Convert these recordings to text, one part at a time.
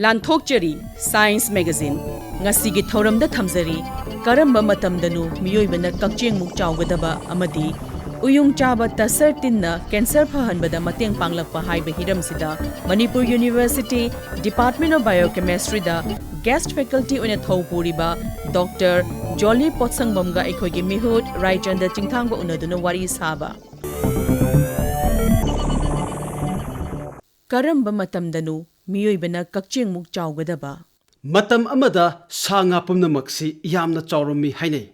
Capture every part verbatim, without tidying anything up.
ꯂꯥꯟꯊꯣꯛꯆꯔꯤ Science Magazine꯫ ꯉꯁꯤꯒꯤ ꯊꯧꯔꯝꯗ ꯊꯝꯖꯔꯤ, ꯀꯔꯝꯕ ꯃꯇꯝꯗꯅꯣ ꯃꯤꯑꯣꯏꯕꯅ ꯀꯛꯆꯦꯡꯃꯨꯛ ꯆꯥꯎꯒꯗꯕ ꯑꯃꯗꯤ ꯎꯌꯨꯡ ꯆꯥꯕ ꯇꯁꯔ ꯇꯤꯟꯅ ꯀꯦꯟꯁꯔ ꯐꯍꯟꯕꯗ ꯃꯇꯦꯡ ꯄꯥꯡꯂꯛꯄ ꯍꯥꯏꯕ ꯍꯤꯔꯝꯁꯤꯗ ꯃꯅꯤꯄꯨꯔ University Department of Biochemistryꯗ guest faculty ꯑꯣꯏꯅ ꯊꯧ ꯄꯨꯔꯤꯕ ꯗꯣꯛꯇꯔ ꯖꯣꯂꯤ ꯄꯣꯠꯁꯪꯕꯝꯒ ꯑꯩꯈꯣꯏꯒꯤ ꯃꯤꯍꯨꯠ ꯔꯥꯏꯆꯟꯗ ꯆꯤꯡꯊꯥꯡꯕ ꯎꯅꯗꯨꯅ ꯋꯥꯔꯤ ꯁꯥꯕ꯫ ꯀꯔꯝꯕ ꯃꯇꯝꯗꯅꯣ ꯃꯤꯑꯣꯏꯕꯅ ꯀꯛꯆꯦꯡꯃꯨꯛ ꯆꯥꯎꯒꯗꯕ? ꯃꯇꯝ ꯑꯃꯗ ꯁꯥ ꯉꯥ ꯄꯨꯝꯅꯃꯛꯁꯤ ꯌꯥꯝꯅ ꯆꯥꯎꯔꯝꯃꯤ ꯍꯥꯏꯅꯩ꯫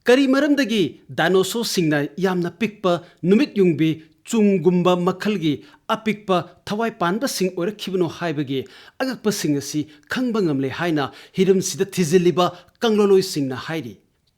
ꯀꯔꯤ ꯃꯔꯝꯗꯒꯤ ꯗꯥꯏꯅꯣꯁꯣꯔꯁꯤꯡꯅ ꯌꯥꯝꯅ ꯄꯤꯛꯄ ꯅꯨꯃꯤꯠ ꯌꯨꯡꯕꯤ ꯆꯨꯝꯒꯨꯝꯕ ꯃꯈꯜꯒꯤ ꯑꯄꯤꯛꯄ ꯊꯋꯥꯏ ꯄꯥꯟꯕꯁꯤꯡ ꯑꯣꯏꯔꯛꯈꯤꯕꯅꯣ ꯍꯥꯏꯕꯒꯤ ꯑꯉꯛꯄꯁꯤꯡ ꯑꯁꯤ ꯈꯪꯕ ꯉꯝꯂꯦ ꯍꯥꯏꯅ ꯍꯤꯔꯝꯁꯤꯗ ꯊꯤꯖꯤꯜꯂꯤꯕ ꯀꯪꯂꯣꯂꯣꯏꯁꯤꯡꯅ ꯍꯥꯏꯔꯤ꯫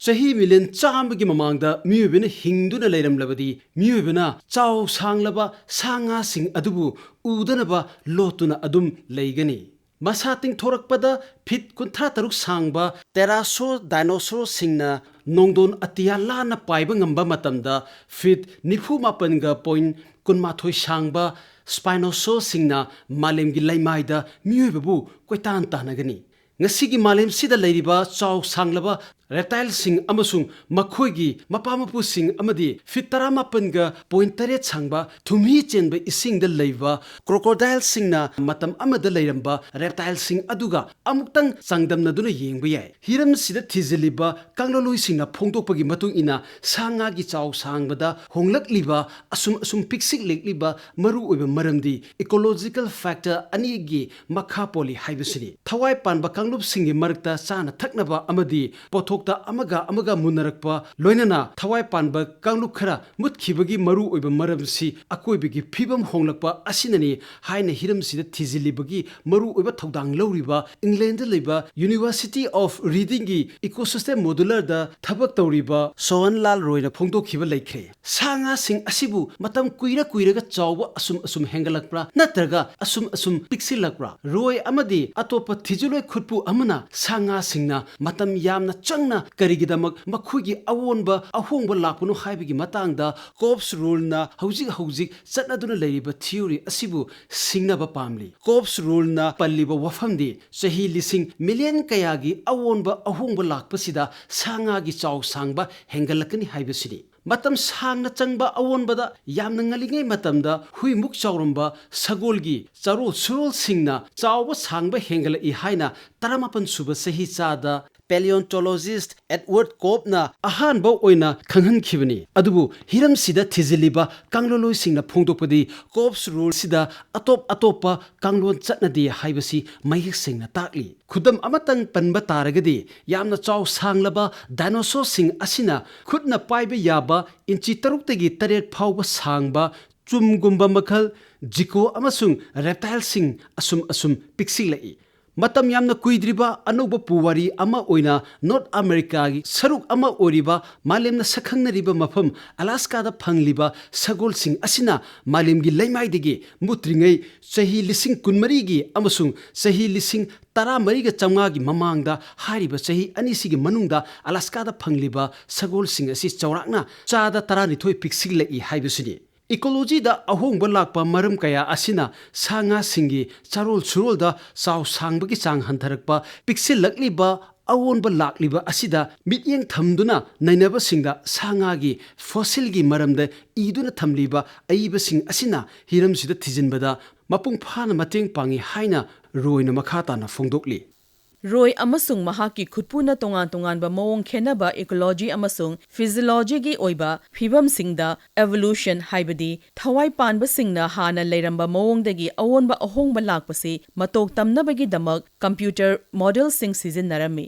ꯆꯍꯤ ꯃꯤꯂꯤꯌꯟ ꯆꯥꯝꯃꯒꯤ ꯃꯃꯥꯡꯗ ꯃꯤꯑꯣꯏꯕꯅ ꯍꯤꯡꯗꯨꯅ ꯂꯩꯔꯝꯂꯕꯗꯤ, ꯃꯤꯑꯣꯏꯕꯅ ꯆꯥꯎ ꯁꯥꯡꯂꯕ ꯁꯥ ꯉꯥꯁꯤꯡ ꯑꯗꯨꯕꯨ ꯎꯗꯅꯕ ꯂꯣꯠꯇꯨꯅ ꯑꯗꯨꯝ ꯂꯩꯒꯅꯤ꯫ ꯃꯁꯥ ꯇꯤꯡꯊꯣꯔꯛꯄꯗ ꯐꯤꯠ ꯀꯨꯟꯊ꯭ꯔꯥ ꯇꯔꯨꯛ ꯁꯥꯡꯕ ꯇꯦꯔꯥꯁꯣ ꯗꯥꯏꯅꯣꯁꯣꯔꯁꯤꯡꯅ ꯅꯣꯡꯗꯣꯟ ꯑꯇꯤꯌꯥ ꯂꯥꯟꯅ ꯄꯥꯏꯕ ꯉꯝꯕ ꯃꯇꯝꯗ, ꯐꯤꯠ ꯅꯤꯐꯨ ꯃꯥꯄꯟꯒ ꯄꯣꯏꯟ ꯀꯨꯟꯃꯥꯊꯣꯏ ꯁꯥꯡꯕ ꯁ꯭ꯄꯥꯏꯅꯣꯁꯣꯔꯁꯤꯡꯅ ꯃꯥꯂꯦꯝꯒꯤ ꯂꯩꯃꯥꯏꯗ ꯃꯤꯑꯣꯏꯕꯕꯨ ꯀꯣꯏꯇꯥꯟ ꯇꯥꯟꯅꯒꯅꯤ꯫ ꯉꯁꯤꯒꯤ ꯃꯥꯂꯦꯝꯁꯤꯗ ꯂꯩꯔꯤꯕ ꯆꯥꯎ ꯁꯥꯡꯂꯕ ꯔꯦꯞꯇꯥꯏꯜꯁꯤꯡ ꯑꯃꯁꯨꯡ ꯃꯈꯣꯏꯒꯤ ꯃꯄꯥ ꯃꯄꯨꯁꯤꯡ ꯑꯃꯗꯤ ꯐꯤꯠ ꯇꯔꯥꯃꯥꯄꯟꯒ ꯄꯣꯏꯟ ꯇꯔꯦꯠ ꯁꯥꯡꯕ ꯊꯨꯝꯍꯤ ꯆꯦꯟꯕ ꯏꯁꯤꯡꯗ ꯂꯩꯕ ꯀ꯭ꯔꯣꯀꯣꯗꯥꯏꯜꯁꯤꯡꯅ ꯃꯇꯝ ꯑꯃꯗ ꯂꯩꯔꯝꯕ ꯔꯦꯞꯇꯥꯏꯜꯁꯤꯡ ꯑꯗꯨꯒ ꯑꯃꯨꯛꯇꯪ ꯆꯥꯡꯗꯝꯅꯗꯨꯅ ꯌꯦꯡꯕ ꯌꯥꯏ꯫ ꯍꯤꯔꯝꯁꯤꯗ ꯊꯤꯖꯤꯜꯂꯤꯕ ꯀꯪꯂꯂꯣꯏꯁꯤꯡꯅ ꯐꯣꯡꯗꯣꯛꯄꯒꯤ ꯃꯇꯨꯡ ꯏꯟꯅ, ꯁꯥ ꯉꯥꯒꯤ ꯆꯥꯎ ꯁꯥꯡꯕꯗ ꯍꯣꯡꯂꯛꯂꯤꯕ, ꯑꯁꯨꯝ ꯑꯁꯨꯝ ꯄꯤꯛꯁꯤꯛꯂꯛꯂꯤꯕ ꯃꯔꯨꯑꯣꯏꯕ ꯃꯔꯝꯗꯤ ꯏꯀꯣꯂꯣꯖꯤꯀꯦꯜ ꯐꯦꯛꯇꯔ ꯑꯅꯤꯒꯤ ꯃꯈꯥ ꯄꯣꯜꯂꯤ ꯍꯥꯏꯕꯁꯤꯅꯤ꯫ ꯊꯋꯥꯏ ꯄꯥꯟꯕ ꯀꯥꯡꯂꯨꯞꯁꯤꯡꯒꯤ ꯃꯔꯛꯇ ꯆꯥꯅ ꯊꯛꯅꯕ ꯑꯃꯗꯤ ꯄꯣꯠꯊꯣꯛꯇ ꯑꯃꯒ ꯑꯃꯒ ꯃꯨꯟꯅꯔꯛꯄ, ꯂꯣꯏꯅꯅ ꯊꯋꯥꯏ ꯄꯥꯟꯕ ꯀꯥꯡꯂꯨꯞ ꯈꯔ ꯃꯨꯠꯈꯤꯕꯒꯤ ꯃꯔꯨꯑꯣꯏꯕ ꯃꯔꯝꯁꯤ ꯑꯀꯣꯏꯕꯒꯤ ꯐꯤꯕꯝ ꯍꯣꯡꯂꯛꯄ ꯑꯁꯤꯅꯅꯤ ꯍꯥꯏꯅ ꯍꯤꯔꯝꯁꯤꯗ ꯊꯤꯖꯤꯜꯂꯤꯕꯒꯤ ꯃꯔꯨꯑꯣꯏꯕ ꯊꯧꯗꯥꯡ ꯂꯧꯔꯤꯕ ꯏꯪꯂꯦꯟꯗ ꯂꯩꯕ University of Readingꯒꯤ ecosystem modelerꯗ ꯊꯕꯛ ꯇꯧꯔꯤꯕ ꯁꯣꯍꯟ ꯂꯥꯜ ꯔꯣꯏꯅ ꯐꯣꯡꯗꯣꯛꯈꯤꯕ ꯂꯩꯈ꯭ꯔꯦ꯫ ꯁꯥ ꯉꯥꯁꯤꯡ ꯑꯁꯤꯕꯨ ꯃꯇꯝ ꯀꯨꯏꯔ ꯀꯨꯏꯔꯒ ꯆꯥꯎꯕ ꯑꯁꯨꯝ ꯑꯁꯨꯝ ꯍꯦꯟꯒꯠꯂꯛꯄ꯭ꯔꯥ, ꯅꯠꯇ꯭ꯔꯒ ꯑꯁꯨꯝ ꯑꯁꯨꯝ ꯄꯤꯛꯁꯤꯜꯂꯛꯄ꯭ꯔꯥ? ꯔꯣꯏ ꯑꯃꯗꯤ ꯑꯇꯣꯞꯄ ꯊꯤꯖꯤꯜꯂꯣꯏ ꯈꯨꯠꯄꯨ ꯑꯃꯅ ꯁꯥ ꯉꯥꯁꯤꯡꯅ ꯃꯇꯝ ꯌꯥꯝꯅ ꯆꯪꯅ ꯀꯔꯤꯒꯤꯗꯃꯛ ꯃꯈꯣꯏꯒꯤ ꯑꯑꯣꯟꯕ ꯑꯍꯣꯡꯕ ꯂꯥꯛꯄꯅꯣ ꯍꯥꯏꯕꯒꯤ ꯃꯇꯥꯡꯗ ꯀꯣꯞꯁ ꯔꯨꯜꯅ ꯍꯧꯖꯤꯛ ꯍꯧꯖꯤꯛ ꯆꯠꯅꯗꯨꯅ ꯂꯩꯔꯤꯕ ꯊꯤꯑꯣꯔꯤ ꯑꯁꯤꯕꯨ ꯁꯤꯡꯅꯕ ꯄꯥꯝꯂꯤ꯫ ꯀꯣꯞꯁ ꯔꯨꯜꯅ ꯄꯜꯂꯤꯕ ꯋꯥꯐꯝꯗꯤ ꯆꯍꯤ ꯂꯤꯁꯤꯡ ꯃꯤꯂꯤꯌꯟ ꯀꯌꯥꯒꯤ ꯑꯑꯣꯟꯕ ꯑꯍꯣꯡꯕ ꯂꯥꯛꯄꯁꯤꯗ ꯁꯥ ꯉꯥꯒꯤ ꯆꯥꯎ ꯁꯥꯡꯕ ꯍꯦꯟꯒꯠꯂꯛꯀꯅꯤ ꯍꯥꯏꯕꯁꯤꯅꯤ꯫ ꯃꯇꯝ ꯁꯥꯡꯅ ꯆꯪꯕ ꯑꯑꯣꯟꯕꯗ ꯌꯥꯝꯅ ꯉꯜꯂꯤꯉꯩ ꯃꯇꯝꯗ ꯍꯨꯏꯃꯨꯛ ꯆꯥꯎꯔꯝꯕ ꯁꯒꯣꯜꯒꯤ ꯆꯔꯣꯜ ꯁꯨꯔꯣꯜꯁꯤꯡꯅ ꯆꯥꯎꯕ ꯁꯥꯡꯕ ꯍꯦꯟꯒꯠꯂꯛꯏ ꯍꯥꯏꯅ ꯇꯔꯥꯃꯥꯄꯟ ꯁꯨꯕ ꯆꯍꯤ ꯆꯥꯗ paleontologist Edward Copeꯅ ꯑꯍꯥꯟꯕ ꯑꯣꯏꯅ ꯈꯪꯍꯟꯈꯤꯕꯅꯤ꯫ ꯑꯗꯨꯕꯨ ꯍꯤꯔꯝꯁꯤꯗ ꯊꯤꯖꯤꯜꯂꯤꯕ ꯀꯥꯡꯂꯣꯟꯂꯣꯏꯁꯤꯡꯅ ꯐꯣꯡꯗꯣꯛꯄꯗꯤ ꯀꯣꯞꯁ ꯔꯨꯜꯁꯤꯗ ꯑꯇꯣꯞ ꯑꯇꯣꯞꯄ ꯀꯥꯡꯂꯣꯟ ꯆꯠꯅꯗꯦ ꯍꯥꯏꯕꯁꯤ ꯃꯌꯦꯛ ꯁꯦꯡꯅ ꯇꯥꯛꯂꯤ꯫ ꯈꯨꯗꯝ ꯑꯃꯇꯪ ꯄꯟꯕ ꯇꯥꯔꯒꯗꯤ, ꯌꯥꯝꯅ ꯆꯥꯎ ꯁꯥꯡꯂꯕ ꯗꯥꯏꯅꯣꯁꯣꯔꯁꯤꯡ ꯑꯁꯤꯅ ꯈꯨꯠꯅ ꯄꯥꯏꯕ ꯌꯥꯕ ꯏꯟꯆꯤ ꯇꯔꯨꯛꯇꯒꯤ ꯇꯔꯦꯠ ꯐꯥꯎꯕ ꯁꯥꯡꯕ ꯆꯨꯝꯒꯨꯝꯕ ꯃꯈꯜ, ꯖꯤꯀꯣ ꯑꯃꯁꯨꯡ ꯔꯦꯞꯇꯥꯏꯜꯁꯤꯡ ꯑꯁꯨꯝ ꯑꯁꯨꯝ ꯄꯤꯛꯁꯤꯜꯂꯛꯏ꯫ ꯃꯇꯝ ꯌꯥꯝꯅ ꯀꯨꯏꯗ꯭ꯔꯤꯕ ꯑꯅꯧꯕ ꯄꯨꯋꯥꯔꯤ ꯑꯃ ꯑꯣꯏꯅ ꯅꯣꯔꯠ ꯑꯃꯦꯔꯤꯀꯥꯒꯤ ꯁꯔꯨꯛ ꯑꯃ ꯑꯣꯏꯔꯤꯕ ꯃꯥꯂꯦꯝꯅ ꯁꯛꯈꯪꯅꯔꯤꯕ ꯃꯐꯝ ꯑꯂꯥꯁꯀꯥꯗ ꯐꯪꯂꯤꯕ ꯁꯒꯣꯜꯁꯤꯡ ꯑꯁꯤꯅ ꯃꯥꯂꯦꯝꯒꯤ ꯂꯩꯃꯥꯏꯗꯒꯤ ꯃꯨꯠꯇ꯭ꯔꯤꯉꯩ ꯆꯍꯤ ꯂꯤꯁꯤꯡ ꯀꯨꯟꯃꯔꯤꯒꯤ ꯑꯃꯁꯨꯡ ꯆꯍꯤ ꯂꯤꯁꯤꯡ ꯇꯔꯥꯃꯔꯤꯒ ꯆꯥꯝꯃꯉꯥꯒꯤ ꯃꯃꯥꯡꯗ ꯍꯥꯏꯔꯤꯕ ꯆꯍꯤ ꯑꯅꯤꯁꯤꯒꯤ ꯃꯅꯨꯡꯗ ꯑꯂꯥꯁꯀꯥꯗ ꯐꯪꯂꯤꯕ ꯁꯒꯣꯜꯁꯤꯡ ꯑꯁꯤ ꯆꯥꯎꯔꯥꯛꯅ ꯆꯥꯗ ꯇꯔꯥꯅꯤꯊꯣꯏ ꯄꯤꯛꯁꯤꯜꯂꯛꯏ ꯍꯥꯏꯕꯁꯤꯅꯤ꯫ ꯏꯀꯣꯂꯣꯖꯤꯗ ꯑꯍꯣꯡꯕ ꯂꯥꯛꯄ ꯃꯔꯝ ꯀꯌꯥ ꯑꯁꯤꯅ ꯁꯥ ꯉꯥꯁꯤꯡꯒꯤ ꯆꯥꯔꯣꯜ ꯁꯨꯔꯣꯜꯗ ꯆꯥꯎ ꯁꯥꯡꯕꯒꯤ ꯆꯥꯡ ꯍꯟꯊꯔꯛꯄ, ꯄꯤꯛꯁꯤꯜꯂꯛꯂꯤꯕ ꯑꯑꯣꯟꯕ ꯂꯥꯛꯂꯤꯕ ꯑꯁꯤꯗ ꯃꯤꯠꯌꯦꯡ ꯊꯝꯗꯨꯅ ꯅꯩꯅꯕꯁꯤꯡꯗ ꯁꯥ ꯉꯥꯒꯤ ꯐꯣꯁꯤꯜꯒꯤ ꯃꯔꯝꯗ ꯏꯗꯨꯅ ꯊꯝꯂꯤꯕ ꯑꯏꯕꯁꯤꯡ ꯑꯁꯤꯅ ꯍꯤꯔꯝꯁꯤꯗ ꯊꯤꯖꯤꯟꯕꯗ ꯃꯄꯨꯡ ꯐꯥꯅ ꯃꯇꯦꯡ ꯄꯥꯡꯏ ꯍꯥꯏꯅ ꯔꯣꯏꯅ ꯃꯈꯥ ꯇꯥꯅ ꯐꯣꯡꯗꯣꯛꯂꯤ꯫ ꯔꯣꯏ ꯑꯃꯁꯨꯡ ꯃꯍꯥꯛꯀꯤ ꯈꯨꯠꯄꯨꯅ ꯇꯣꯉꯥꯟ ꯇꯣꯉꯥꯟꯕ ꯃꯑꯣꯡ ꯈꯦꯠꯅꯕ ꯏꯀꯣꯂꯣꯖꯤ ꯑꯃꯁꯨꯡ ꯐꯤꯖꯤꯑꯣꯂꯣꯖꯤꯒꯤ ꯑꯣꯏꯕ ꯐꯤꯚꯝꯁꯤꯡꯗ evolution, ꯍꯥꯏꯕꯗꯤ ꯊꯋꯥꯏ ꯄꯥꯟꯕꯁꯤꯡꯅ ꯍꯥꯟꯅ ꯂꯩꯔꯝꯕ ꯃꯑꯣꯡꯗꯒꯤ ꯑꯑꯣꯟꯕ ꯑꯍꯣꯡꯕ ꯂꯥꯛꯄꯁꯤ ꯃꯇꯧ ꯇꯝꯅꯕꯒꯤꯗꯃꯛ ꯀꯝꯄ꯭ꯌꯨꯇꯔ ꯃꯣꯗꯦꯜꯁꯤꯡ ꯁꯤꯖꯤꯟꯅꯔꯝꯃꯤ꯫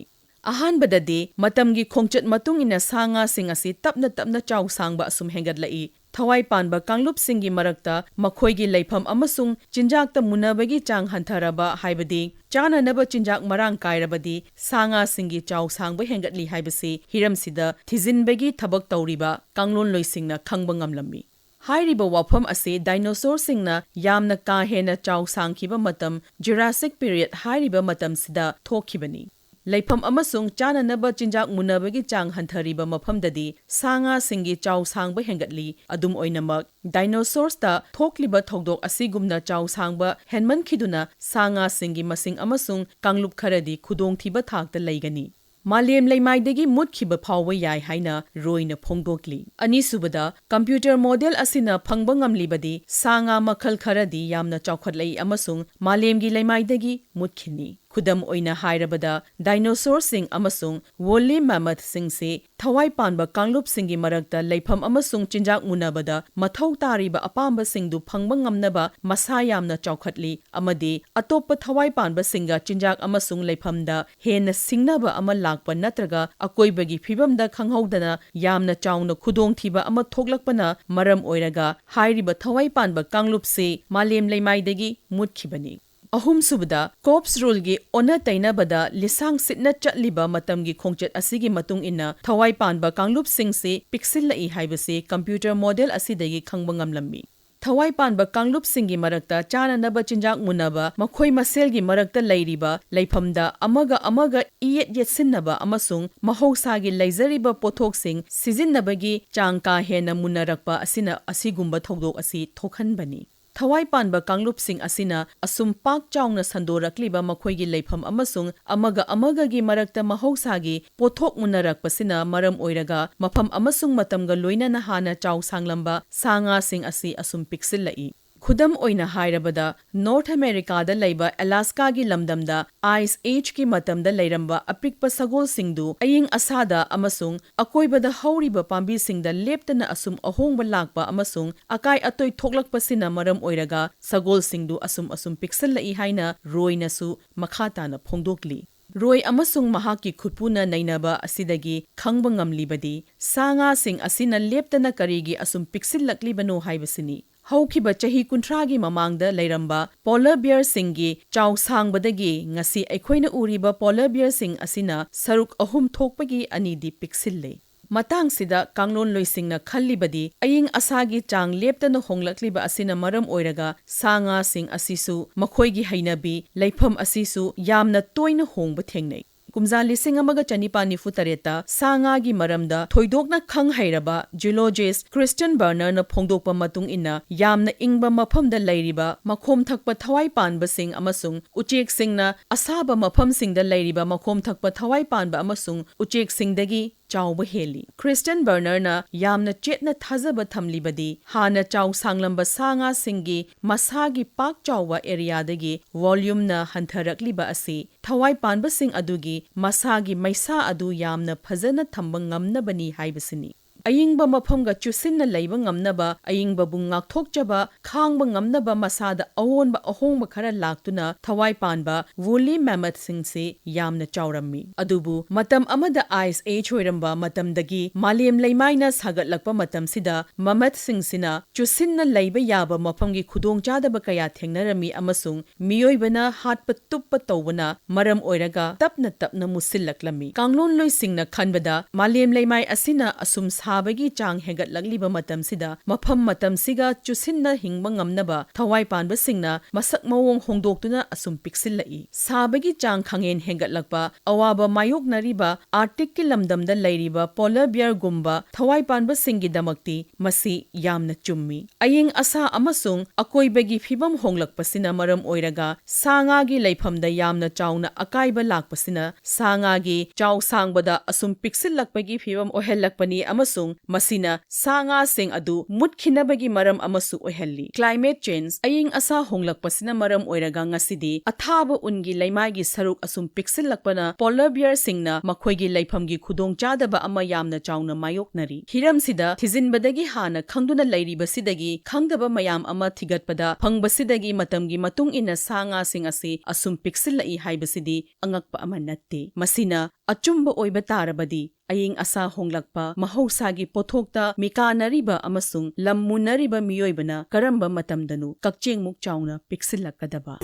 ꯑꯍꯥꯟꯕꯗꯗꯤ, ꯃꯇꯝꯒꯤ ꯈꯣꯡꯆꯠ ꯃꯇꯨꯡ ꯏꯟꯅ ꯁꯥ ꯉꯥꯁꯤꯡ ꯑꯁꯤ ꯇꯞꯅ ꯇꯞꯅ ꯆꯥꯎ ꯁꯥꯡꯕ ꯑꯁꯨꯝ ꯍꯦꯟꯒꯠꯂꯛꯏ꯫ ꯊꯋꯥꯏ ꯄꯥꯟꯕ ꯀꯥꯡꯂꯨꯞꯁꯤꯡꯒꯤ ꯃꯔꯛꯇ ꯃꯈꯣꯏꯒꯤ ꯂꯩꯐꯝ ꯑꯃꯁꯨꯡ ꯆꯤꯟꯖꯥꯛꯇ ꯃꯨꯟꯅꯕꯒꯤ ꯆꯥꯡ ꯍꯟꯊꯔꯕ, ꯍꯥꯏꯕꯗꯤ ꯆꯥꯅꯅꯕ ꯆꯤꯟꯖꯥꯛ ꯃꯔꯥꯡ ꯀꯥꯏꯔꯕꯗꯤ ꯁꯥ ꯉꯥꯁꯤꯡꯒꯤ ꯆꯥꯎ ꯁꯥꯡꯕ ꯍꯦꯟꯒꯠꯂꯤ ꯍꯥꯏꯕꯁꯤ ꯍꯤꯔꯝꯁꯤꯗ ꯊꯤꯖꯤꯟꯕꯒꯤ ꯊꯕꯛ ꯇꯧꯔꯤꯕ ꯀꯥꯡꯂꯣꯟꯂꯣꯏꯁꯤꯡꯅ ꯈꯪꯕ ꯉꯝꯂꯝꯃꯤ꯫ ꯍꯥꯏꯔꯤꯕ ꯋꯥꯐꯝ ꯑꯁꯤ ꯗꯥꯏꯅꯣꯁꯣꯔꯁꯤꯡꯅ ꯌꯥꯝꯅ ꯀꯥ ꯍꯦꯟꯅ ꯆꯥꯎ ꯁꯥꯡꯈꯤꯕ ꯃꯇꯝ, Jurassic period ꯍꯥꯏꯔꯤꯕ ꯃꯇꯝꯁꯤꯗ ꯊꯣꯛꯈꯤꯕꯅꯤ꯫ ꯂꯩꯐꯝ ꯑꯃꯁꯨꯡ ꯆꯥꯅꯅꯕ ꯆꯤꯟꯖꯥꯛ ꯃꯨꯟꯅꯕꯒꯤ ꯆꯥꯡ ꯍꯟꯊꯔꯤꯕ ꯃꯐꯝꯗꯗꯤ ꯁꯥ ꯉꯥꯁꯤꯡꯒꯤ ꯆꯥꯎ ꯁꯥꯡꯕ ꯍꯦꯟꯒꯠꯂꯤ꯫ ꯑꯗꯨꯝ ꯑꯣꯏꯅꯃꯛ, ꯗꯥꯏꯅꯣꯁꯣꯔꯁꯇ ꯊꯣꯛꯂꯤꯕ ꯊꯧꯗꯣꯛ ꯑꯁꯤꯒꯨꯝꯅ ꯆꯥꯎ ꯁꯥꯡꯕ ꯍꯦꯟꯃꯟꯈꯤꯗꯨꯅ ꯁꯥ ꯉꯥꯁꯤꯡꯒꯤ ꯃꯁꯤꯡ ꯑꯃꯁꯨꯡ ꯀꯥꯡꯂꯨꯞ ꯈꯔꯗꯤ ꯈꯨꯗꯣꯡꯊꯤꯕ ꯊꯥꯛꯇ ꯂꯩꯒꯅꯤ꯫ ꯃꯥꯂꯦꯝ ꯂꯩꯃꯥꯏꯗꯒꯤ ꯃꯨꯠꯈꯤꯕ ꯐꯥꯎꯕ ꯌꯥꯏ ꯍꯥꯏꯅ ꯔꯣꯏꯅ ꯐꯣꯡꯗꯣꯛꯂꯤ꯫ ꯑꯅꯤꯁꯨꯕꯗ, ꯀꯝꯄ꯭ꯌꯨꯇꯔ ꯃꯣꯗꯦꯜ ꯑꯁꯤꯅ ꯐꯪꯕ ꯉꯝꯂꯤꯕꯗꯤ ꯁꯥ ꯉꯥ ꯃꯈꯜ ꯈꯔꯗꯤ ꯌꯥꯝꯅ ꯆꯥꯎꯈꯠꯂꯛꯏ ꯑꯃꯁꯨꯡ ꯃꯥꯂꯦꯝꯒꯤ ꯂꯩꯃꯥꯏꯗꯒꯤ ꯃꯨꯠꯈꯤꯅꯤ꯫ ꯈꯨꯗꯝ ꯑꯣꯏꯅ ꯍꯥꯏꯔꯕꯗ, ꯗꯥꯏꯅꯣꯁꯣꯔꯁꯤꯡ ꯑꯃꯁꯨꯡ woolly mammothꯁꯤꯡꯁꯤ ꯊꯋꯥꯏ ꯄꯥꯟꯕ ꯀꯥꯡꯂꯨꯞꯁꯤꯡꯒꯤ ꯃꯔꯛꯇ ꯂꯩꯐꯝ ꯑꯃꯁꯨꯡ ꯆꯤꯟꯖꯥꯛ ꯃꯨꯟꯅꯕꯗ ꯃꯊꯧ ꯇꯥꯔꯤꯕ ꯑꯄꯥꯝꯕꯁꯤꯡꯗꯨ ꯐꯪꯕ ꯉꯝꯅꯕ ꯃꯁꯥ ꯌꯥꯝꯅ ꯆꯥꯎꯈꯠꯂꯤ ꯑꯃꯗꯤ ꯑꯇꯣꯞꯄ ꯊꯋꯥꯏ ꯄꯥꯟꯕꯁꯤꯡꯒ ꯆꯤꯟꯖꯥꯛ ꯑꯃꯁꯨꯡ ꯂꯩꯐꯝꯗ ꯍꯦꯟꯅ ꯁꯤꯡꯅꯕ ꯑꯃ ꯂꯥꯛꯄ ꯅꯠꯇ꯭ꯔꯒ ꯑꯀꯣꯏꯕꯒꯤ ꯐꯤꯕꯝꯗ ꯈꯪꯍꯧꯗꯅ ꯌꯥꯝꯅ ꯆꯥꯎꯅ ꯈꯨꯗꯣꯡꯊꯤꯕ ꯑꯃ ꯊꯣꯛꯂꯛꯄꯅ ꯃꯔꯝ ꯑꯣꯏꯔꯒ ꯍꯥꯏꯔꯤꯕ ꯊꯋꯥꯏ ꯄꯥꯟꯕ ꯀꯥꯡꯂꯨꯞꯁꯤ ꯃꯥꯂꯦꯝ ꯂꯩꯃꯥꯏꯗꯒꯤ ꯃꯨꯠꯈꯤꯕꯅꯤ꯫ ꯑꯍꯨꯝꯁꯨꯕꯗ, Cope's ruleꯒꯤ ꯑꯣꯟꯅ ꯇꯩꯅꯕꯗ ꯂꯤꯁꯥꯡ ꯁꯤꯠꯅ ꯆꯠꯂꯤꯕ ꯃꯇꯝꯒꯤ ꯈꯣꯡꯆꯠ ꯑꯁꯤꯒꯤ ꯃꯇꯨꯡ ꯏꯟꯅ ꯊꯋꯥꯏ ꯄꯥꯟꯕ ꯀꯥꯡꯂꯨꯞꯁꯤꯡꯁꯤ ꯄꯤꯛꯁꯤꯜꯂꯛꯏ ꯍꯥꯏꯕꯁꯤ ꯀꯝꯄ꯭ꯌꯨꯇꯔ ꯃꯣꯗꯦꯜ ꯑꯁꯤꯗꯒꯤ ꯈꯪꯕ ꯉꯝꯂꯝꯃꯤ꯫ ꯊꯋꯥꯏ ꯄꯥꯟꯕ ꯀꯥꯡꯂꯨꯞꯁꯤꯡꯒꯤ ꯃꯔꯛꯇ ꯆꯥꯅꯅꯕ ꯆꯤꯟꯖꯥꯛ ꯃꯨꯟꯅꯕ ꯃꯈꯣꯏ ꯃꯁꯦꯜꯒꯤ ꯃꯔꯛꯇ ꯂꯩꯔꯤꯕ ꯂꯩꯐꯝꯗ ꯑꯃꯒ ꯑꯃꯒ ꯏꯌꯦꯠ ꯌꯦꯠꯁꯤꯟꯅꯕ ꯑꯃꯁꯨꯡ ꯃꯍꯧꯁꯥꯒꯤ ꯂꯩꯖꯔꯤꯕ ꯄꯣꯠꯊꯣꯛꯁꯤꯡ ꯁꯤꯖꯤꯟꯅꯕꯒꯤ ꯆꯥꯡ ꯀꯥ ꯍꯦꯟꯅ ꯃꯨꯟꯅꯔꯛꯄ ꯑꯁꯤꯅ ꯑꯁꯤꯒꯨꯝꯕ ꯊꯧꯗꯣꯛ ꯑꯁꯤ ꯊꯣꯛꯍꯟꯕꯅꯤ꯫ ꯊꯋꯥꯏ ꯄꯥꯟꯕ ꯀꯥꯡꯂꯨꯞꯁꯤꯡ ꯑꯁꯤꯅ ꯑꯁꯨꯝ ꯄꯥꯛ ꯆꯥꯎꯅ ꯁꯟꯗꯣꯔꯛꯂꯤꯕ ꯃꯈꯣꯏꯒꯤ ꯂꯩꯐꯝ ꯑꯃꯁꯨꯡ ꯑꯃꯒ ꯑꯃꯒꯒꯤ ꯃꯔꯛꯇ ꯃꯍꯧꯁꯥꯒꯤ ꯄꯣꯠꯊꯣꯛ ꯃꯨꯟꯅꯔꯛꯄꯁꯤꯅ ꯃꯔꯝ ꯑꯣꯏꯔꯒ ꯃꯐꯝ ꯑꯃꯁꯨꯡ ꯃꯇꯝꯒ ꯂꯣꯏꯅꯅ ꯍꯥꯟꯅ ꯆꯥꯎ ꯁꯥꯡꯂꯝꯕ ꯁꯥ ꯉꯥꯁꯤꯡ ꯑꯁꯤ ꯑꯁꯨꯝ ꯄꯤꯛꯁꯤꯜꯂꯛꯏ꯫ ꯈꯨꯗꯝ ꯑꯣꯏꯅ ꯍꯥꯏꯔꯕꯗ, ꯅꯣꯔꯊ ꯑꯃꯦꯔꯤꯀꯥꯗ ꯂꯩꯕ ꯑꯦꯂꯥꯁꯀꯥꯒꯤ ꯂꯝꯗꯝꯗ ꯑꯥꯏꯁ ꯑꯦꯖꯀꯤ ꯃꯇꯝꯗ ꯂꯩꯔꯝꯕ ꯑꯄꯤꯛꯄ ꯁꯒꯣꯜꯁꯤꯡꯗꯨ ꯑꯏꯪ ꯑꯁꯥꯗ ꯑꯃꯁꯨꯡ ꯑꯀꯣꯏꯕꯗ ꯍꯧꯔꯤꯕ ꯄꯥꯝꯕꯤꯁꯤꯡꯗ ꯂꯦꯞꯇꯅ ꯑꯁꯨꯝ ꯑꯍꯣꯡꯕ ꯂꯥꯛꯄ ꯑꯃꯁꯨꯡ ꯑꯀꯥꯏ ꯑꯇꯣꯏ ꯊꯣꯛꯂꯛꯄꯁꯤꯅ ꯃꯔꯝ ꯑꯣꯏꯔꯒ ꯁꯒꯣꯜꯁꯤꯡꯗꯨ ꯑꯁꯨꯝ ꯑꯁꯨꯝ ꯄꯤꯛꯁꯤꯜꯂꯛꯏ ꯍꯥꯏꯅ ꯔꯣꯏꯅꯁꯨ ꯃꯈꯥ ꯇꯥꯅ ꯐꯣꯡꯗꯣꯛꯂꯤ꯫ ꯔꯣꯏ ꯑꯃꯁꯨꯡ ꯃꯍꯥꯛꯀꯤ ꯈꯨꯠꯄꯨꯅ ꯅꯩꯅꯕ ꯑꯁꯤꯗꯒꯤ ꯈꯪꯕ ꯉꯝꯂꯤꯕꯗꯤ ꯁꯥ ꯉꯥꯁꯤꯡ ꯑꯁꯤꯅ ꯂꯦꯞꯇꯅ ꯀꯔꯤꯒꯤ ꯑꯁꯨꯝ ꯄꯤꯛꯁꯤꯜꯂꯛꯂꯤꯕꯅꯣ ꯍꯥꯏꯕꯁꯤꯅꯤ꯫ ꯍꯧꯈꯤꯕ ꯆꯍꯤ ꯀꯨꯟꯊ꯭ꯔꯥꯒꯤ ꯃꯃꯥꯡꯗ ꯂꯩꯔꯝꯕ ꯄꯣꯂꯔ ꯕꯤꯌꯔꯁꯤꯡꯒꯤ ꯆꯥꯎ ꯁꯥꯡꯕꯗꯒꯤ ꯉꯁꯤ ꯑꯩꯈꯣꯏꯅ ꯎꯔꯤꯕ ꯄꯣꯂꯔ ꯕꯤꯌꯔꯁꯤꯡ ꯑꯁꯤꯅ ꯁꯔꯨꯛ ꯑꯍꯨꯝ ꯊꯣꯛꯄꯒꯤ ꯑꯅꯤꯗꯤ ꯄꯤꯛꯁꯤꯜꯂꯦ꯫ ꯃꯇꯥꯡꯁꯤꯗ ꯀꯥꯡꯂꯣꯟꯂꯣꯏꯁꯤꯡꯅ ꯈꯜꯂꯤꯕꯗꯤ, ꯑꯏꯪ ꯑꯁꯥꯒꯤ ꯆꯥꯡ ꯂꯦꯞꯇꯅ ꯍꯣꯡꯂꯛꯂꯤꯕ ꯑꯁꯤꯅ ꯃꯔꯝ ꯑꯣꯏꯔꯒ ꯁꯥ ꯉꯥꯁꯤꯡ ꯑꯁꯤꯁꯨ, ꯃꯈꯣꯏꯒꯤ ꯍꯩꯅꯕꯤ, ꯂꯩꯐꯝ ꯑꯁꯤꯁꯨ ꯌꯥꯝꯅ ꯇꯣꯏꯅ ꯍꯣꯡꯕ ꯊꯦꯡꯅꯩ꯫ ꯀꯨꯝꯖꯥ ꯂꯤꯁꯤꯡ ꯑꯃꯒ ꯆꯅꯤꯄꯥꯟ ꯅꯤꯐꯨ ꯇꯔꯦꯠꯇ ꯁꯥ ꯉꯥꯒꯤ ꯃꯔꯝꯗ ꯊꯣꯏꯗꯣꯛꯅ ꯈꯪ ꯍꯩꯔꯕ geologist Christian Berner ꯅ ꯐꯣꯡꯗꯣꯛꯄ ꯃꯇꯨꯡ ꯏꯟꯅ, ꯌꯥꯝꯅ ꯏꯪꯕ ꯃꯐꯝꯗ ꯂꯩꯔꯤꯕ ꯃꯈꯣꯝ ꯊꯛꯄ ꯊꯋꯥꯏ ꯄꯥꯟꯕꯁꯤꯡ ꯑꯃꯁꯨꯡ ꯎꯆꯦꯛꯁꯤꯡꯅ ꯑꯁꯥꯕ ꯃꯐꯝꯁꯤꯡꯗ ꯂꯩꯔꯤꯕ ꯃꯈꯣꯝ ꯊꯛꯄ ꯊꯋꯥꯏ ꯄꯥꯟꯕ ꯑꯃꯁꯨꯡ ꯎꯆꯦꯛꯁꯤꯡꯗꯒꯤ ꯆꯥꯎꯕ ꯍꯦꯜꯂꯤ꯫ Christian Berner ꯅ ꯌꯥꯝꯅ ꯆꯦꯠꯅ ꯊꯥꯖꯕ ꯊꯝꯂꯤꯕꯗꯤ, ꯍꯥꯟꯅ ꯆꯥꯎ ꯁꯥꯡꯂꯝꯕ ꯁꯥ ꯉꯥꯁꯤꯡꯒꯤ ꯃꯁꯥꯒꯤ ꯄꯥꯛ ꯆꯥꯎꯕ area ꯗꯒꯤ volume ꯅ ꯍꯟꯊꯔꯛꯂꯤꯕ ꯑꯁꯤ ꯊꯋꯥꯏ ꯄꯥꯟꯕꯁꯤꯡ ꯑꯗꯨꯒꯤ ꯃꯁꯥꯒꯤ ꯃꯩꯁꯥ ꯑꯗꯨ ꯌꯥꯝꯅ ꯐꯖꯅ ꯊꯝꯕ ꯉꯝꯅꯕꯅꯤ ꯍꯥꯏꯕꯁꯤꯅꯤ꯫ ꯑꯏꯪꯕ ꯃꯐꯝꯒ ꯆꯨꯁꯤꯟꯅ ꯂꯩꯕ ꯉꯝꯅꯕ, ꯑꯏꯪꯕꯕꯨ ꯉꯥꯛꯊꯣꯛꯆꯕ, ꯈꯥꯡꯕ ꯉꯝꯅꯕ ꯃꯁꯥꯗ ꯑꯑꯣꯟꯕ ꯑꯍꯣꯡꯕ ꯈꯔ ꯂꯥꯛꯇꯨꯅ ꯊꯋꯥꯏ ꯄꯥꯟꯕ woolly mammoth ꯁꯤꯡꯁꯤ ꯌꯥꯝꯅ ꯆꯥꯎꯔꯝꯃꯤ꯫ ꯑꯗꯨꯕꯨ ꯃꯇꯝ ꯑꯃꯗ ice age ꯑꯣꯏꯔꯝꯕ ꯃꯇꯝꯗꯒꯤ ꯃꯥꯂꯦꯝ ꯂꯩꯃꯥꯏꯅ ꯁꯥꯒꯠꯂꯛꯄ ꯃꯇꯝꯁꯤꯗ mammoth ꯁꯤꯡꯁꯤꯅ ꯆꯨꯁꯤꯟꯅ ꯂꯩꯕ ꯌꯥꯕ ꯃꯐꯝꯒꯤ ꯈꯨꯗꯣꯡꯆꯥꯗꯕ ꯀꯌꯥ ꯊꯦꯡꯅꯔꯝꯃꯤ ꯑꯃꯁꯨꯡ ꯃꯤꯑꯣꯏꯕꯅ ꯍꯥꯠꯄ ꯇꯨꯞꯄ ꯇꯧꯕꯅ ꯃꯔꯝ ꯑꯣꯏꯔꯒ ꯇꯞꯅ ꯇꯞꯅ ꯃꯨꯠꯁꯤꯜꯂꯛꯂꯝꯃꯤ꯫ ꯀꯥꯡꯂꯣꯟꯂꯣꯏꯁꯤꯡꯅ ꯈꯟꯕꯗ, ꯃꯥꯂꯦꯝ ꯂꯩꯃꯥꯏ ꯑꯁꯤꯅ ꯑꯁꯨꯝ ꯁꯥꯕꯒꯤ ꯆꯥꯡ ꯍꯦꯟꯒꯠꯂꯛꯂꯤꯕ ꯃꯇꯝꯁꯤꯗ ꯃꯐꯝ ꯃꯇꯝꯁꯤꯒ ꯆꯨꯁꯤꯟꯅ ꯍꯤꯡꯕ ꯉꯝꯅꯕ ꯊꯋꯥꯏ ꯄꯥꯟꯕꯁꯤꯡꯅ ꯃꯁꯛ ꯃꯑꯣꯡ ꯍꯣꯡꯗꯣꯛꯇꯨꯅ ꯑꯁꯨꯝ ꯄꯤꯛꯁꯤꯜꯂꯛꯏ꯫ ꯁꯥꯕꯒꯤ ꯆꯥꯡ ꯈꯪꯍꯦꯟ ꯍꯦꯟꯒꯠꯂꯛꯄ, ꯑꯋꯥꯕ ꯃꯥꯌꯣꯛꯅꯔꯤꯕ Arctic ꯀꯤ ꯂꯝꯗꯝꯗ ꯂꯩꯔꯤꯕ polar bear ꯒꯨꯝꯕ ꯊꯋꯥꯏ ꯄꯥꯟꯕꯁꯤꯡꯒꯤꯗꯃꯛꯇꯤ ꯃꯁꯤ ꯌꯥꯝꯅ ꯆꯨꯝꯃꯤ꯫ ꯑꯏꯪ ꯑꯁꯥ ꯑꯃꯁꯨꯡ ꯑꯀꯣꯏꯕꯒꯤ ꯐꯤꯕꯝ ꯍꯣꯡꯂꯛꯄꯁꯤꯅ ꯃꯔꯝ ꯑꯣꯏꯔꯒ ꯁꯥ ꯉꯥꯒꯤ ꯂꯩꯐꯝꯗ ꯌꯥꯝꯅ ꯆꯥꯎꯅ ꯑꯀꯥꯏꯕ ꯂꯥꯛꯄꯁꯤꯅ ꯁꯥ ꯉꯥꯒꯤ ꯆꯥꯎ ꯁꯥꯡꯕꯗ ꯑꯁꯨꯝ ꯄꯤꯛꯁꯤꯜꯂꯛꯄꯒꯤ ꯐꯤꯕꯝ ꯑꯣꯏꯍꯜꯂꯛꯄꯅꯤ ꯑꯃꯁꯨꯡ ꯃꯁꯤꯅ ꯁꯥ ꯉꯥꯁꯤꯡ ꯑꯗꯨ ꯃꯨꯠꯈꯤꯅꯕꯒꯤ ꯃꯔꯝ ꯑꯃꯁꯨ ꯑꯣꯏꯍꯜꯂꯤ꯫ Climate change, ꯑꯏꯪ ꯑꯁꯥ ꯍꯣꯡꯂꯛꯄꯁꯤꯅ ꯃꯔꯝ ꯑꯣꯏꯔꯒ ꯉꯁꯤꯗꯤ ꯑꯊꯥꯕ ꯎꯟꯒꯤ ꯂꯩꯃꯥꯏꯒꯤ ꯁꯔꯨꯛ ꯑꯁꯨꯝ ꯄꯤꯛꯁꯤꯜꯂꯛꯄꯅ polar bear ꯁꯤꯡꯅ ꯃꯈꯣꯏꯒꯤ ꯂꯩꯐꯝꯒꯤ ꯈꯨꯗꯣꯡꯆꯥꯗꯕ ꯑꯃ ꯌꯥꯝꯅ ꯆꯥꯎꯅ ꯃꯥꯌꯣꯛꯅꯔꯤ꯫ ꯍꯤꯔꯝꯁꯤꯗ ꯊꯤꯖꯤꯟꯕꯗꯒꯤ ꯍꯥꯟꯅ ꯈꯪꯗꯨꯅ ꯂꯩꯔꯤꯕꯁꯤꯗꯒꯤ ꯈꯪꯗꯕ ꯃꯌꯥꯝ ꯑꯃ ꯊꯤꯒꯠꯄꯗ ꯐꯪꯕꯁꯤꯗꯒꯤ ꯃꯇꯝꯒꯤ ꯃꯇꯨꯡ ꯏꯟꯅ ꯁꯥ ꯉꯥꯁꯤꯡ ꯑꯁꯤ ꯑꯁꯨꯝ ꯄꯤꯛꯁꯤꯜꯂꯛꯏ ꯍꯥꯏꯕꯁꯤꯗꯤ ꯑꯉꯛꯄ ꯑꯃ ꯅꯠꯇꯦ꯫ ꯃꯁꯤꯅ ꯑꯆꯨꯝꯕ ꯑꯣꯏꯕ ꯇꯥꯔꯕꯗꯤ, ꯑꯏꯪ ꯑꯁꯥ ꯍꯣꯡꯂꯛꯄ, ꯃꯍꯧꯁꯥꯒꯤ ꯄꯣꯠꯊꯣꯛꯇ ꯃꯤꯀꯥꯅꯔꯤꯕ ꯑꯃꯁꯨꯡ ꯂꯝ ꯃꯨꯟꯅꯔꯤꯕ ꯃꯤꯑꯣꯏꯕꯅ ꯀꯔꯝꯕ ꯃꯇꯝꯗꯅꯣ ꯀꯛꯆꯦꯡꯃꯨꯛ ꯆꯥꯎꯅ ꯄꯤꯛꯁꯤꯜꯂꯛꯀꯗꯕ?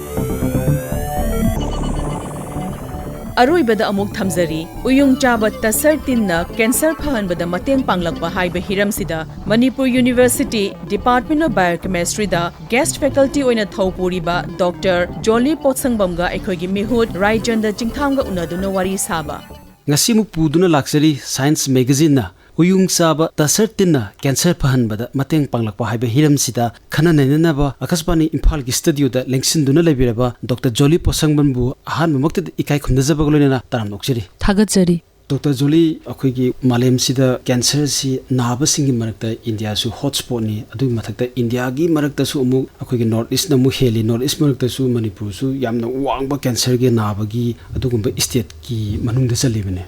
ꯑꯔꯣꯏꯕꯗ ꯑꯃꯨꯛ ꯊꯝꯖꯔꯤ, ꯎꯌꯨꯡ ꯆꯥꯕ ꯇꯁꯔ ꯇꯤꯟꯅ ꯀꯦꯟꯁꯔ ꯐꯍꯟꯕꯗ ꯃꯇꯦꯡ ꯄꯥꯡꯂꯛꯄ ꯍꯥꯏꯕ ꯍꯤꯔꯝꯁꯤꯗ ꯃꯅꯤꯄꯨꯔ ꯌꯨꯅꯤꯚꯔꯁꯤꯇꯤ Department of Biochemistryꯗ guest faculty ꯑꯣꯏꯅ ꯊꯧ ꯄꯨꯔꯤꯕ ꯗꯣꯛꯇꯔ ꯖꯣꯂꯤ ꯄꯣꯠꯁꯪꯕꯝꯒ ꯑꯩꯈꯣꯏꯒꯤ ꯃꯤꯍꯨꯠ ꯔꯥꯏꯆꯟꯗ ꯆꯤꯡꯊꯥꯝꯒ ꯎꯅꯗꯨꯅ ꯋꯥꯔꯤ ꯁꯥꯕ꯫ ꯉꯁꯤꯃꯨꯛ ꯄꯨꯗꯨꯅ ꯂꯥꯛꯆꯔꯤ Science Magazineꯅ ꯎꯌꯨꯡ ꯆꯥꯕ ꯇꯁꯔ ꯇꯤꯟꯅ ꯀꯦꯟꯁꯔ ꯐꯍꯟꯕꯗ ꯃꯇꯦꯡ ꯄꯥꯡꯂꯛꯄ ꯍꯥꯏꯕ ꯍꯤꯔꯝꯁꯤꯗ ꯈꯟꯅ ꯅꯩꯅꯅꯕ ꯑꯥꯀꯥꯁꯕꯥꯅꯤ ꯏꯝꯐꯥꯜꯒꯤ ꯁ꯭ꯇꯨꯗꯤꯑꯣꯗ ꯂꯦꯡꯁꯤꯟꯗꯨꯅ ꯂꯩꯕꯤꯔꯕ ꯗꯣꯛꯇꯔ ꯖꯣꯂꯤ ꯄꯣꯠꯁꯪꯕꯝꯕꯨ ꯑꯍꯥꯟꯕꯃꯛꯇꯗ ꯏꯀꯥꯏ ꯈꯨꯝꯅꯖꯕꯒ ꯂꯣꯏꯅꯅ ꯇꯔꯥꯝꯅ ꯑꯣꯛꯆꯔꯤ꯫ ꯊꯥꯒꯠꯆꯔꯤ꯫ ꯗꯣꯛꯇꯔ ꯖꯣꯂꯤ, ꯑꯩꯈꯣꯏꯒꯤ ꯃꯥꯂꯦꯝꯁꯤꯗ ꯀꯦꯟꯁꯔꯁꯤ ꯅꯥꯕꯁꯤꯡꯒꯤ ꯃꯔꯛꯇ ꯏꯟꯗꯤꯌꯥꯁꯨ ꯍꯣꯠ ꯁ꯭ꯄꯣꯠꯅꯤ꯫ ꯑꯗꯨꯒꯤ ꯃꯊꯛꯇ ꯏꯟꯗꯤꯌꯥꯒꯤ ꯃꯔꯛꯇꯁꯨ ꯑꯃꯨꯛ ꯑꯩꯈꯣꯏꯒꯤ ꯅꯣꯔꯠ ꯏꯁꯅ ꯑꯃꯨꯛ ꯍꯦꯜꯂꯤ꯫ ꯅꯣꯔꯠ ꯏꯁ ꯃꯔꯛꯇꯁꯨ ꯃꯅꯤꯄꯨꯔꯁꯨ ꯌꯥꯝꯅ ꯋꯥꯡꯕ ꯀꯦꯟꯁꯔꯒꯤ ꯅꯥꯕꯒꯤ ꯑꯗꯨꯒꯨꯝꯕ ꯁ꯭ꯇꯦꯠꯀꯤ ꯃꯅꯨꯡꯗ ꯆꯜꯂꯤꯕꯅꯦ꯫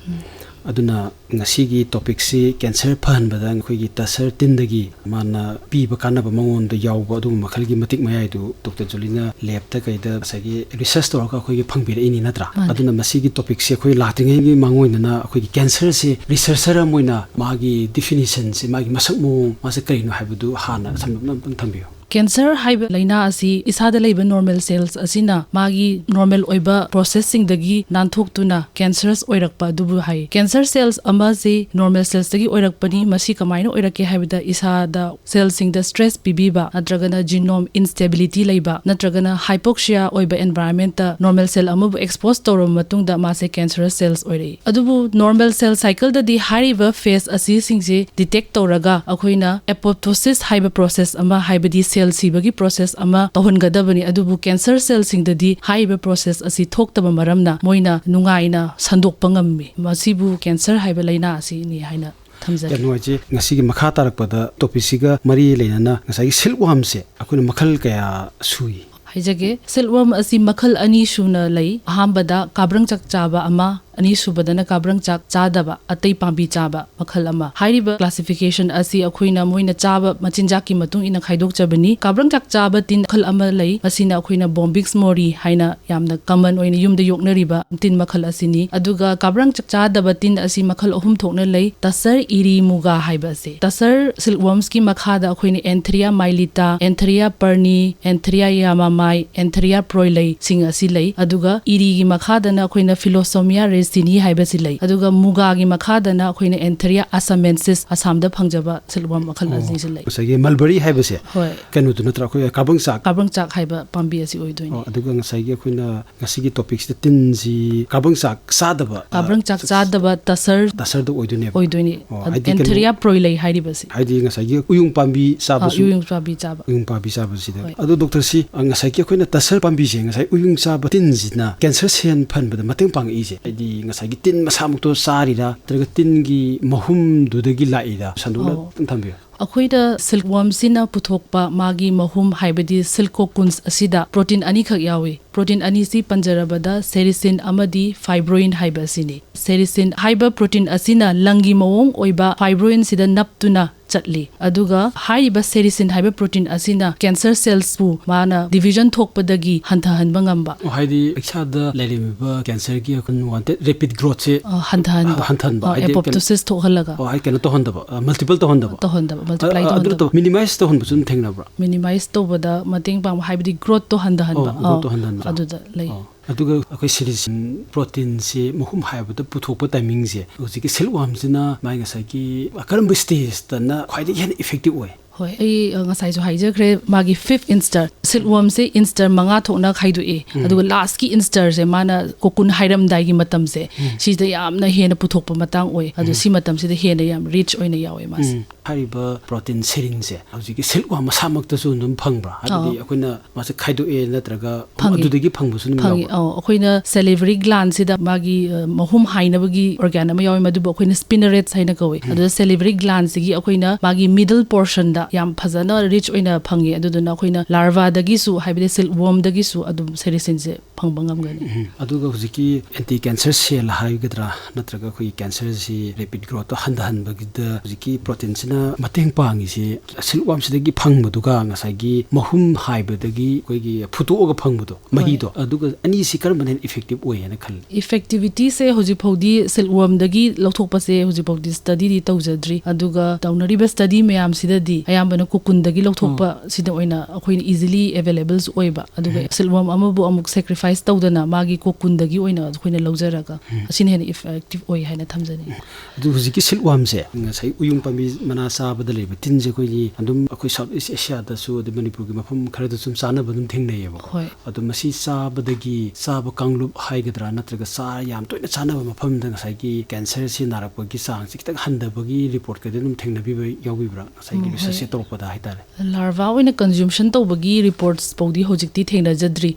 ꯑꯗꯨꯅ ꯉꯁꯤꯒꯤ ꯇꯣꯄꯤꯛꯁꯤ ꯀꯦꯟꯁꯔ ꯐꯍꯟꯕꯗ ꯑꯩꯈꯣꯏꯒꯤ ꯇꯁꯔ ꯇꯤꯟꯗꯒꯤ ꯃꯥꯅ ꯄꯤꯕ ꯀꯥꯟꯅꯕ ꯃꯉꯣꯟꯗ ꯌꯥꯎꯕ ꯑꯗꯨꯒꯨꯝꯕ ꯃꯈꯜꯒꯤ ꯃꯇꯤꯛ ꯃꯌꯥꯏꯗꯨ ꯗꯣꯛꯇꯔ ꯖꯣꯂꯤꯅ ꯂꯦꯕꯇ ꯀꯩꯗ ꯉꯁꯥꯏꯒꯤ ꯔꯤꯁꯔꯁ ꯇꯧꯔꯒ ꯑꯩꯈꯣꯏꯒꯤ ꯐꯪꯕꯤꯔꯛꯏꯅꯤ ꯅꯠꯇ꯭ꯔꯥ? ꯃꯥꯅꯦ꯫ ꯑꯗꯨꯅ ꯃꯁꯤꯒꯤ ꯇꯣꯄꯤꯛꯁꯤ ꯑꯩꯈꯣꯏ ꯂꯥꯛꯇ꯭ꯔꯤꯉꯩꯒꯤ ꯃꯥꯡꯑꯣꯏꯅꯅ ꯑꯩꯈꯣꯏꯒꯤ ꯀꯦꯟꯁꯔꯁꯤ ꯔꯤꯁꯔꯆꯔ ꯑꯃ ꯑꯣꯏꯅ ꯃꯥꯒꯤ ꯗꯤꯐꯤꯅꯤꯁꯟꯁꯤ, ꯃꯥꯒꯤ ꯃꯁꯛ ꯃꯑꯣꯡ, ꯃꯥꯁꯦ ꯀꯔꯤꯅꯣ ꯍꯥꯏꯕꯗꯨ ꯍꯥꯟꯅ ꯁꯝꯂꯞꯅ ꯑꯝꯇꯪ ꯊꯝꯕꯤꯌꯨ꯫ ꯀꯦꯟꯁꯔ ꯍꯥꯏꯕ ꯂꯥꯏꯅꯥ ꯑꯁꯤ ꯏꯁꯥꯗ ꯂꯩꯕ ꯅꯣꯔꯃꯦꯜ ꯁꯦꯜꯁ ꯑꯁꯤꯅ ꯃꯥꯒꯤ ꯅꯣꯔꯃꯦꯜ ꯑꯣꯏꯕ ꯄ꯭ꯔꯣꯁꯦꯁꯁꯤꯡꯗꯒꯤ ꯅꯥꯟꯊꯣꯛꯇꯨꯅ ꯀꯦꯟꯁꯔꯁ ꯑꯣꯏꯔꯛꯄ ꯑꯗꯨꯕꯨ ꯍꯥꯏ꯫ ꯀꯦꯟꯁꯔ ꯁꯦꯜꯁ ꯑꯃꯁꯤ ꯅꯣꯔꯃꯦꯜ ꯁꯦꯜꯁꯇꯒꯤ ꯑꯣꯏꯔꯛꯄꯅꯤ꯫ ꯃꯁꯤ ꯀꯃꯥꯏꯅ ꯑꯣꯏꯔꯛꯀꯦ ꯍꯥꯏꯕꯗ ꯏꯁꯥꯗ ꯁꯦꯜꯁꯤꯡꯗ ꯁ꯭ꯇ꯭ꯔꯦꯁ ꯄꯤꯕꯤꯕ ꯅꯠꯇ꯭ꯔꯒꯅ ꯖꯤꯅꯣꯝ ꯏꯟꯁꯇꯦꯕꯤꯂꯤꯇꯤ ꯂꯩꯕ ꯅꯠꯇ꯭ꯔꯒꯅ ꯍꯥꯏꯄꯣꯛꯁꯤꯌꯥ ꯑꯣꯏꯕ ꯑꯦꯟꯚꯥꯏꯔꯟꯃꯦꯟꯠꯇ ꯅꯣꯔꯃꯦꯜ ꯁꯦꯜ ꯑꯃꯕꯨ ꯑꯦꯛꯁꯄꯣꯖ ꯇꯧꯔꯕ ꯃꯇꯨꯡꯗ ꯃꯥꯁꯦ ꯀꯦꯟꯁꯔꯁ ꯁꯦꯜꯁ ꯑꯣꯏꯔꯛꯏ꯫ ꯑꯗꯨꯕꯨ ꯅꯣꯔꯃꯦꯜ ꯁꯦꯜ ꯁꯥꯏꯀꯜꯗꯗꯤ ꯍꯥꯏꯔꯤꯕ ꯐꯦꯁ ꯑꯁꯤꯁꯤꯡꯁꯦ ꯗꯤꯇꯦꯛ ꯇꯧꯔꯒ ꯑꯩꯈꯣꯏꯅ ꯑꯦꯄꯣꯞꯇꯣꯁꯤꯁ ꯍꯥꯏꯕ ꯄ꯭ꯔꯣꯁꯦꯁ ꯑꯃ, ꯍꯥꯏꯕꯗꯤ ꯁꯦꯜ ꯁꯤꯕꯒꯤ ꯄ꯭ꯔꯣꯁꯦꯁ ꯑꯃ ꯇꯧꯍꯟꯒꯗꯕꯅꯤ꯫ ꯑꯗꯨꯕꯨ ꯀꯦꯟꯁꯔ ꯁꯦꯜꯁꯤꯡꯗꯗꯤ ꯍꯥꯏꯔꯤꯕ ꯄ꯭ꯔꯣꯁꯦꯁ ꯑꯁꯤ ꯊꯣꯛꯇꯕ ꯃꯔꯝꯅ ꯃꯣꯏꯅ ꯅꯨꯡꯉꯥꯏꯅ ꯁꯟꯗꯣꯛꯄ ꯉꯝꯃꯤ꯫ ꯃꯁꯤꯕꯨ ꯀꯦꯟꯁꯔ ꯍꯥꯏꯕ ꯂꯥꯏꯅꯥ ꯑꯁꯤꯅꯤ ꯍꯥꯏꯅ ꯊꯝꯖꯒꯦ꯫ ꯌꯥꯝ ꯅꯨꯡꯉꯥꯏꯖꯩ꯫ ꯉꯁꯤꯒꯤ ꯃꯈꯥ ꯇꯥꯔꯛꯄꯗ ꯇꯣꯄꯤꯛꯁꯤꯒ ꯃꯔꯤ ꯂꯩꯅꯅ ꯉꯁꯥꯏꯒꯤ ꯁꯤꯜꯛꯋꯥꯔꯝꯁꯦ ꯑꯩꯈꯣꯏꯅ ꯃꯈꯜ ꯀꯌꯥ ꯁꯨꯏ? ꯍꯥꯏꯖꯒꯦ꯫ ꯁꯤꯜꯛꯋꯥꯔꯝ ꯑꯁꯤ ꯃꯈꯜ ꯑꯅꯤ ꯁꯨꯅ ꯂꯩ꯫ ꯑꯍꯥꯟꯕꯗ ꯀꯥꯕ꯭ꯔꯪ ꯆꯥꯛ ꯆꯥꯕ ꯑꯃ, ꯑꯅꯤꯁꯨꯕꯗꯅ ꯀꯥꯕ꯭ꯔꯪꯆꯥꯛ ꯆꯥꯗꯕ, ꯑꯇꯩ ꯄꯥꯝꯕꯤ ꯆꯥꯕ ꯃꯈꯜ ꯑꯃ꯫ ꯍꯥꯏꯔꯤꯕ classification ꯑꯁꯤ ꯑꯩꯈꯣꯏꯅ ꯃꯣꯏꯅ ꯆꯥꯕ ꯃꯆꯤꯟꯖꯥꯛꯀꯤ ꯃꯇꯨꯡ ꯏꯟꯅ ꯈꯥꯏꯗꯣꯛꯆꯕꯅꯤ꯫ ꯀꯥꯕ꯭ꯔꯪꯆꯥꯛ ꯆꯥꯕ ꯇꯤꯟ ꯃꯈꯜ ꯑꯃ ꯂꯩ, ꯃꯁꯤꯅ ꯑꯩꯈꯣꯏꯅ Bombyx mori ꯍꯥꯏꯅ ꯌꯥꯝꯅ common ꯑꯣꯏꯅ ꯌꯨꯝꯗ ꯌꯣꯛꯅꯔꯤꯕ ꯇꯤꯟ ꯃꯈꯜ ꯑꯁꯤꯅꯤ꯫ ꯑꯗꯨꯒ ꯀꯥꯕ꯭ꯔꯪꯆꯥꯛ ꯆꯥꯗꯕ ꯇꯤꯟ ꯑꯁꯤ ꯃꯈꯜ ꯑꯍꯨꯝ ꯊꯣꯛꯅ ꯂꯩ: ꯇꯁꯔ, ꯏꯔꯤ, ꯃꯨꯒꯥ ꯍꯥꯏꯕ ꯑꯁꯤ꯫ ꯇꯁꯔ silkwormsꯀꯤ ꯃꯈꯥꯗ ꯑꯩꯈꯣꯏꯅ Anthraea miletto, Anthraea perni, Anthraea yamamei, Anthraea broylei ꯁꯤꯡ ꯑꯁꯤ ꯂꯩ꯫ ꯑꯗꯨꯒ ꯏꯔꯤꯒꯤ ꯃꯈꯥꯗꯅ ꯑꯩꯈꯣꯏꯅ Philosomiae raceyi ꯍꯥꯏꯕꯁꯤ ꯂꯩ꯫ ꯑꯗꯨꯒ ꯃꯨꯒꯥꯒꯤ ꯃꯈꯥꯗꯅ ꯑꯩꯈꯣꯏꯅ Anthraea assamensis, ꯑꯁꯥꯝꯗ ꯐꯪꯖꯕ silkworm ꯃꯈꯜ ꯑꯣ, ꯑꯁꯤꯁꯨ ꯂꯩ꯫ ꯉꯁꯥꯏꯒꯤ mulberry ꯍꯥꯏꯕꯁꯦ ꯍꯣꯏ꯫ ꯀꯩꯅꯣꯗꯨ ꯅꯠꯇ꯭ꯔꯥ? ꯑꯩꯈꯣꯏ ꯀꯥꯕ꯭ꯔꯪꯆꯥꯛ꯫ ꯀꯥꯕ꯭ꯔꯪꯆꯥꯛ ꯍꯥꯏꯕ ꯄꯥꯝꯕꯤ ꯑꯁꯤ ꯑꯣꯏꯗꯣꯏꯅꯤ꯫ ꯑꯣ, ꯑꯗꯨꯒ ꯉꯁꯥꯏꯒꯤ ꯑꯩꯈꯣꯏꯅ ꯉꯁꯤꯒꯤ topicꯁꯤꯗ ꯇꯤꯟꯁꯤ ꯀꯥꯕ꯭ꯔꯪꯆꯥꯛ ꯆꯥꯗꯕ, ꯑ, ꯀꯥꯕ꯭ꯔꯪꯆꯥꯛ ꯆꯥꯗꯕ ꯇꯁꯔ ꯇꯁꯔꯗ ꯑꯣꯏꯗꯣꯏꯅꯦꯕ꯫ ꯑꯣꯏꯗꯣꯏꯅꯤ꯫ ꯑꯣ, ꯍꯥꯏꯗꯤ ꯀꯩꯅꯣ Anthraea broylei ꯍꯥꯏꯔꯤꯕꯁꯤ꯫ ꯍꯥꯏꯗꯤ ꯉꯁꯥꯏꯒꯤ ꯎꯌꯨꯡ ꯄꯥꯝꯕꯤ ꯑꯥ, ꯆꯥꯕꯁꯨ꯫ ꯎꯌꯨꯡ ꯄꯥꯝꯕꯤ ꯆꯥꯕ꯫ ꯎꯌꯨꯡ ꯄꯥꯝꯕꯤ ꯆꯥꯕꯁꯤꯗ꯫ ꯍꯣꯏ꯫ ꯑꯗꯣ doctorꯁꯤ, ꯑ, ꯉꯁꯥꯏꯒꯤ ꯑꯩꯈꯣꯏꯅ ꯇꯁꯔ ꯄꯥꯝꯕꯤꯁꯦ, ꯉꯁꯥꯏ ꯎꯌꯨꯡ ꯆꯥꯕ ꯇꯤꯟꯁꯤꯅ cancer cell ꯐꯍꯟꯕꯗ ꯃꯇꯦꯡ ꯄꯥꯡꯉꯛꯏꯁꯦ, ꯍꯥꯏꯗꯤ ꯉꯁꯥꯏꯒꯤ ꯇꯤꯟ ꯃꯁꯥꯃꯛꯇꯣ ꯆꯥꯔꯤꯔꯥ, ꯅꯠꯇ꯭ꯔꯒ ꯇꯤꯟꯒꯤ ꯃꯍꯨꯝꯗꯨꯗꯒꯤ ꯂꯥꯛꯏꯔꯥ? ꯁꯟꯗꯣꯛꯅ ꯑꯣ꯫ ꯑꯗꯨꯝ ꯊꯝꯕꯤꯌꯨ꯫ ꯑꯩꯈꯣꯏꯗ silkwormꯁꯤꯅ ꯄꯨꯊꯣꯛꯄ ꯃꯥꯒꯤ ꯃꯍꯨꯝ, ꯍꯥꯏꯕꯗꯤ silk cocoons ꯑꯁꯤꯗ protein ꯑꯅꯤꯈꯛ ꯌꯥꯎꯏ꯫ Protein ꯑꯅꯤꯁꯤ ꯄꯟꯖꯔꯕꯗ sericin ꯑꯃꯗꯤ fibroin ꯍꯥꯏꯕ ꯑꯁꯤꯅꯤ꯫ Sericin ꯍꯥꯏꯕ protein ꯑꯁꯤꯅ ꯂꯪꯒꯤ ꯃꯑꯣꯡ ꯑꯣꯏꯕ fibroinꯁꯤꯗ ꯅꯞꯇꯨꯅ ꯆꯠꯂꯤ꯫ ꯑꯗꯨꯒ ꯍꯥꯏꯔꯤꯕ sericin ꯍꯥꯏꯕ protein ꯑꯁꯤꯅ cancer cellsꯄꯨ ꯃꯥꯅ division ꯊꯣꯛꯄꯗꯒꯤ ꯍꯟꯊꯍꯟꯕ ꯉꯝꯕ꯫ ꯑꯣ, ꯍꯥꯏꯗꯤ ꯏꯁꯥꯗ ꯂꯩꯔꯝꯃꯤꯕ cancerꯒꯤ ꯑꯩꯈꯣꯏ unwanted rapid growthꯁꯦ ꯑ, ꯍꯟꯊꯍꯟꯕ꯫ ꯍꯟꯊꯍꯟꯕ, ꯑ, ꯍꯥꯏꯗꯤ ꯀꯩꯅꯣ apoptosis ꯊꯣꯛꯍꯜꯂꯒ꯫ ꯑꯣ, ꯍꯥꯏꯗꯤ ꯀꯩꯅꯣ ꯇꯧꯍꯟꯗꯕ, ꯑ, multiple ꯇꯧꯍꯟꯗꯕ꯫ ꯇꯧꯍꯟꯗꯕ, multiply ꯑ, ꯑ, ꯑꯗꯨ ꯇꯧꯍꯟꯗꯕ꯫ ꯅꯠꯇꯕ, minimize ꯇꯧꯍꯟꯕꯁꯨ ꯑꯗꯨꯝ ꯊꯦꯡꯅꯕ꯭ꯔꯥ? Minimize ꯇꯧꯕꯗ ꯃꯇꯦꯡ ꯄꯥꯡꯕ, ꯍꯥꯏꯕꯗꯤ growthꯇꯣ ꯍꯟꯊꯍꯟꯕ꯫ ꯑꯣ, growthꯇꯣ ꯑ, ꯍꯟꯊꯍꯟꯕ꯫ ꯑꯗꯨꯗ ꯂꯩ꯫ ꯑꯣ꯫ ꯑꯗꯨꯒ ꯑꯩꯈꯣꯏ sericin proteinꯁꯦ ꯃꯍꯨꯝ ꯍꯥꯏꯕꯗ ꯄꯨꯊꯣꯛꯄ timingꯁꯦ ꯍꯧꯖꯤꯛꯀꯤ silkwormꯁꯤꯅ ꯃꯥꯏ ꯉꯁꯥꯏꯒꯤ ꯀꯔꯝꯕ stageꯇꯅ ꯈ꯭ꯋꯥꯏꯗꯒꯤ ꯍꯦꯟꯅ effective ꯑꯣꯏ? ꯍꯣꯏ, ꯑꯩ, ꯑ, ꯉꯁꯥꯏꯁꯨ ꯍꯥꯏꯖꯈ꯭ꯔꯦ, ꯃꯥꯒꯤ fifth instar, silkwormꯁꯦ instar ꯃꯉꯥ ꯊꯣꯛꯅ ꯈꯥꯏꯗꯣꯛꯏ꯫ ꯎꯝ꯫ ꯑꯗꯨꯒ lastꯀꯤ instarꯁꯦ ꯃꯥꯅ cocoon ꯍꯥꯏꯔꯝꯗꯥꯏꯒꯤ ꯃꯇꯝꯁꯦ, ꯎꯝ꯫ ꯁꯤꯗ ꯌꯥꯝꯅ ꯍꯦꯟꯅ ꯄꯨꯊꯣꯛꯄ ꯃꯇꯥꯡ ꯑꯣꯏ꯫ ꯑꯗꯣ ꯎꯝ꯫ ꯁꯤ ꯃꯇꯝꯁꯤꯗ ꯍꯦꯟꯅ ꯌꯥꯝ rich ꯑꯣꯏꯅ ꯌꯥꯎꯋꯦ ꯃꯥꯁꯦ꯫ ꯎꯝ꯫ ꯍꯥꯏꯔꯤꯕ protein serinꯁꯦ ꯍꯧꯖꯤꯛꯀꯤ silkworm ꯃꯁꯥꯃꯛꯇꯁꯨ ꯑꯗꯨꯝ ꯐꯪꯕ꯭ꯔꯥ? ꯍꯥꯏꯕꯗꯤ ꯑꯥ꯫ ꯑꯩꯈꯣꯏꯅ ꯃꯥꯁꯦ ꯈꯥꯏꯗꯣꯛꯑꯦ ꯅꯠꯇ꯭ꯔꯒ ꯐꯪꯉꯤ꯫ ꯑꯗꯨꯗꯒꯤ ꯐꯪꯕꯁꯨ ꯑꯗꯨꯝ ꯐꯪꯉꯤ꯫ ꯌꯥꯎꯕ꯭ꯔꯥ? ꯑꯧ, ꯑꯩꯈꯣꯏꯅ salivary glandꯁꯤꯗ ꯃꯥꯒꯤ, ꯑ, ꯃꯍꯨꯝ ꯍꯥꯏꯅꯕꯒꯤ organ ꯑꯃ ꯌꯥꯎꯋꯤ, ꯃꯗꯨꯕꯨ ꯑꯩꯈꯣꯏꯅ spinnerets ꯍꯥꯏꯅ ꯀꯧꯋꯤ꯫ ꯎꯝ꯫ ꯑꯗꯨꯗ salivary glandꯁꯤꯒꯤ ꯑꯩꯈꯣꯏꯅ ꯃꯥꯒꯤ middle portionꯗ ꯌꯥꯝ ꯐꯖꯅ ꯔꯤꯆ ꯑꯣꯏꯅ ꯐꯪꯉꯦ꯫ ꯑꯗꯨꯗꯨꯅ ꯑꯩꯈꯣꯏꯅ ꯂꯥꯔꯚꯥꯗꯒꯤꯁꯨ, ꯍꯥꯏꯕꯗꯤ ꯁꯤꯜꯛ ꯋꯣꯝꯗꯒꯤꯁꯨ ꯑꯗꯨꯝ ꯁꯦꯔꯤꯁꯤꯟꯁꯦ ꯐꯪꯕ ꯉꯝꯒꯅꯤ꯫ ꯎꯝ꯫ ꯑꯗꯨꯒ ꯍꯧꯖꯤꯛꯀꯤ ꯑꯦꯟꯇꯤ ꯀꯦꯟꯁꯔ ꯁꯦꯜ ꯍꯥꯏꯒꯗ꯭ꯔꯥ, ꯅꯠꯇ꯭ꯔꯒ ꯑꯩꯈꯣꯏꯒꯤ ꯀꯦꯟꯁꯔꯁꯤ ꯔꯦꯄꯤꯠ ꯒ꯭ꯔꯣꯠꯇꯣ ꯍꯟꯊꯍꯟꯕꯒꯤꯗ ꯍꯧꯖꯤꯛꯀꯤ ꯄ꯭ꯔꯣꯇꯤꯟꯁꯤꯅ ꯃꯇꯦꯡ ꯄꯥꯡꯉꯤꯁꯦ, ꯁꯤꯜꯛ ꯋꯥꯝꯁꯤꯗꯒꯤ ꯐꯪꯕꯗꯨꯒ ꯉꯁꯥꯏꯒꯤ ꯃꯍꯨꯝ ꯍꯥꯏꯕꯗꯒꯤ ꯑꯩꯈꯣꯏꯒꯤ ꯐꯨꯠꯇꯣꯛꯑꯒ ꯐꯪꯕꯗꯣ, ꯃꯍꯤꯗꯣ, ꯑꯗꯨꯒ ꯑꯅꯤꯁꯤ ꯀꯔꯝꯕꯅ ꯍꯦꯟꯅ ꯏꯐꯦꯛꯇꯤꯞ ꯑꯣꯏ ꯍꯥꯏꯅ ꯈꯜꯂꯤ? ꯏꯐꯦꯛꯇꯤꯚꯤꯇꯤꯁꯦ ꯍꯧꯖꯤꯛ ꯐꯥꯎꯗꯤ ꯁꯤꯜꯛ ꯋꯥꯝꯗꯒꯤ ꯂꯧꯊꯣꯛꯄꯁꯦ ꯍꯧꯖꯤꯛ ꯐꯥꯎꯗꯤ ꯁ꯭ꯇꯗꯤꯗꯤ ꯇꯧꯖꯗ꯭ꯔꯤ꯫ ꯑꯗꯨꯒ ꯇꯧꯅꯔꯤꯕ ꯁ꯭ꯇꯗꯤ ꯃꯌꯥꯝꯁꯤꯗꯗꯤ ꯑꯌꯥꯝꯕꯅ ꯀꯣꯀꯨꯟꯗꯒꯤ ꯂꯧꯊꯣꯛꯄ ꯁꯤꯗ ꯑꯣꯏꯅ ꯑꯩꯈꯣꯏꯅ ꯏꯖꯤꯂꯤ ꯑꯦꯚꯦꯂꯦꯕꯜꯁꯨ ꯑꯣꯏꯕ꯫ ꯑꯗꯨꯒ ꯁꯤꯜꯛ ꯋꯥꯝ ꯑꯃꯕꯨ ꯑꯃꯨꯛ ꯁꯦꯀ꯭ꯔꯤꯐꯥꯏꯁ ꯇꯧꯗꯅ ꯃꯥꯒꯤ ꯀꯣꯀꯨꯟꯗꯒꯤ ꯑꯣꯏꯅ ꯑꯩꯈꯣꯏꯅ ꯂꯧꯖꯔꯒ ꯑꯁꯤꯅ ꯍꯦꯟꯅ ꯏꯐꯦꯛꯇꯤꯚ ꯑꯣꯏ ꯍꯥꯏꯅ ꯊꯝꯖꯅꯤꯡꯉꯤ꯫ ꯑꯗꯨ ꯍꯧꯖꯤꯛꯀꯤ ꯁꯤꯜꯛ ꯋꯥꯝꯁꯦ, ꯉꯁꯥꯏ ꯎꯌꯨꯡ ꯄꯥꯝꯕꯤ ꯃꯅꯥ ꯆꯥꯕꯗ ꯂꯩꯕ ꯇꯤꯟꯁꯦ ꯑꯩꯈꯣꯏꯒꯤ ꯑꯗꯨꯝ ꯑꯩꯈꯣꯏ ꯁꯥꯎꯠ ꯏꯁ ꯑꯦꯁꯤꯌꯥꯗꯁꯨ, ꯑꯗꯩ ꯃꯅꯤꯄꯨꯔꯒꯤ ꯃꯐꯝ ꯈꯔꯗꯁꯨ ꯑꯗꯨꯝ ꯆꯥꯅꯕ ꯑꯗꯨꯝ ꯊꯦꯡꯅꯩꯌꯦꯕꯀꯣ꯫ ꯍꯣꯏ꯫ ꯑꯗꯣ ꯃꯁꯤ ꯆꯥꯕꯗꯒꯤ, ꯆꯥꯕ ꯀꯥꯡꯂꯨꯞ ꯍꯥꯏꯒꯗ꯭ꯔꯥ, ꯅꯠꯇ꯭ꯔꯒ ꯆꯥ ꯌꯥꯝ ꯇꯣꯏꯅ ꯆꯥꯅꯕ ꯃꯐꯝꯗ ꯉꯁꯥꯏꯒꯤ ꯀꯦꯟꯁꯔꯁꯤ ꯅꯥꯔꯛꯄꯒꯤ ꯆꯥꯡꯁꯤ ꯈꯤꯇꯪ ꯍꯟꯊꯕꯒꯤ ꯔꯤꯄꯣꯔꯠꯀꯗꯤ ꯑꯗꯨꯝ ꯊꯦꯡꯅꯕꯤꯕ ꯌꯥꯎꯕꯤꯕ꯭ꯔꯥ, ꯉꯁꯥꯏꯒꯤ ꯎꯝ, ꯍꯣꯏ꯫ ꯔꯤꯁꯔꯁꯁꯦ ꯇꯧꯔꯛꯄꯗ ꯍꯥꯏꯇꯥꯔꯦ? ꯂꯥꯔꯚꯥ ꯑꯣꯏꯅ ꯀꯟꯖꯨꯝꯁꯟ ꯇꯧꯕꯒꯤ ꯔꯤꯄꯣꯔꯠꯁ ꯐꯥꯎꯗꯤ ꯍꯧꯖꯤꯛꯇꯤ ꯊꯦꯡꯅꯖꯗ꯭ꯔꯤ꯫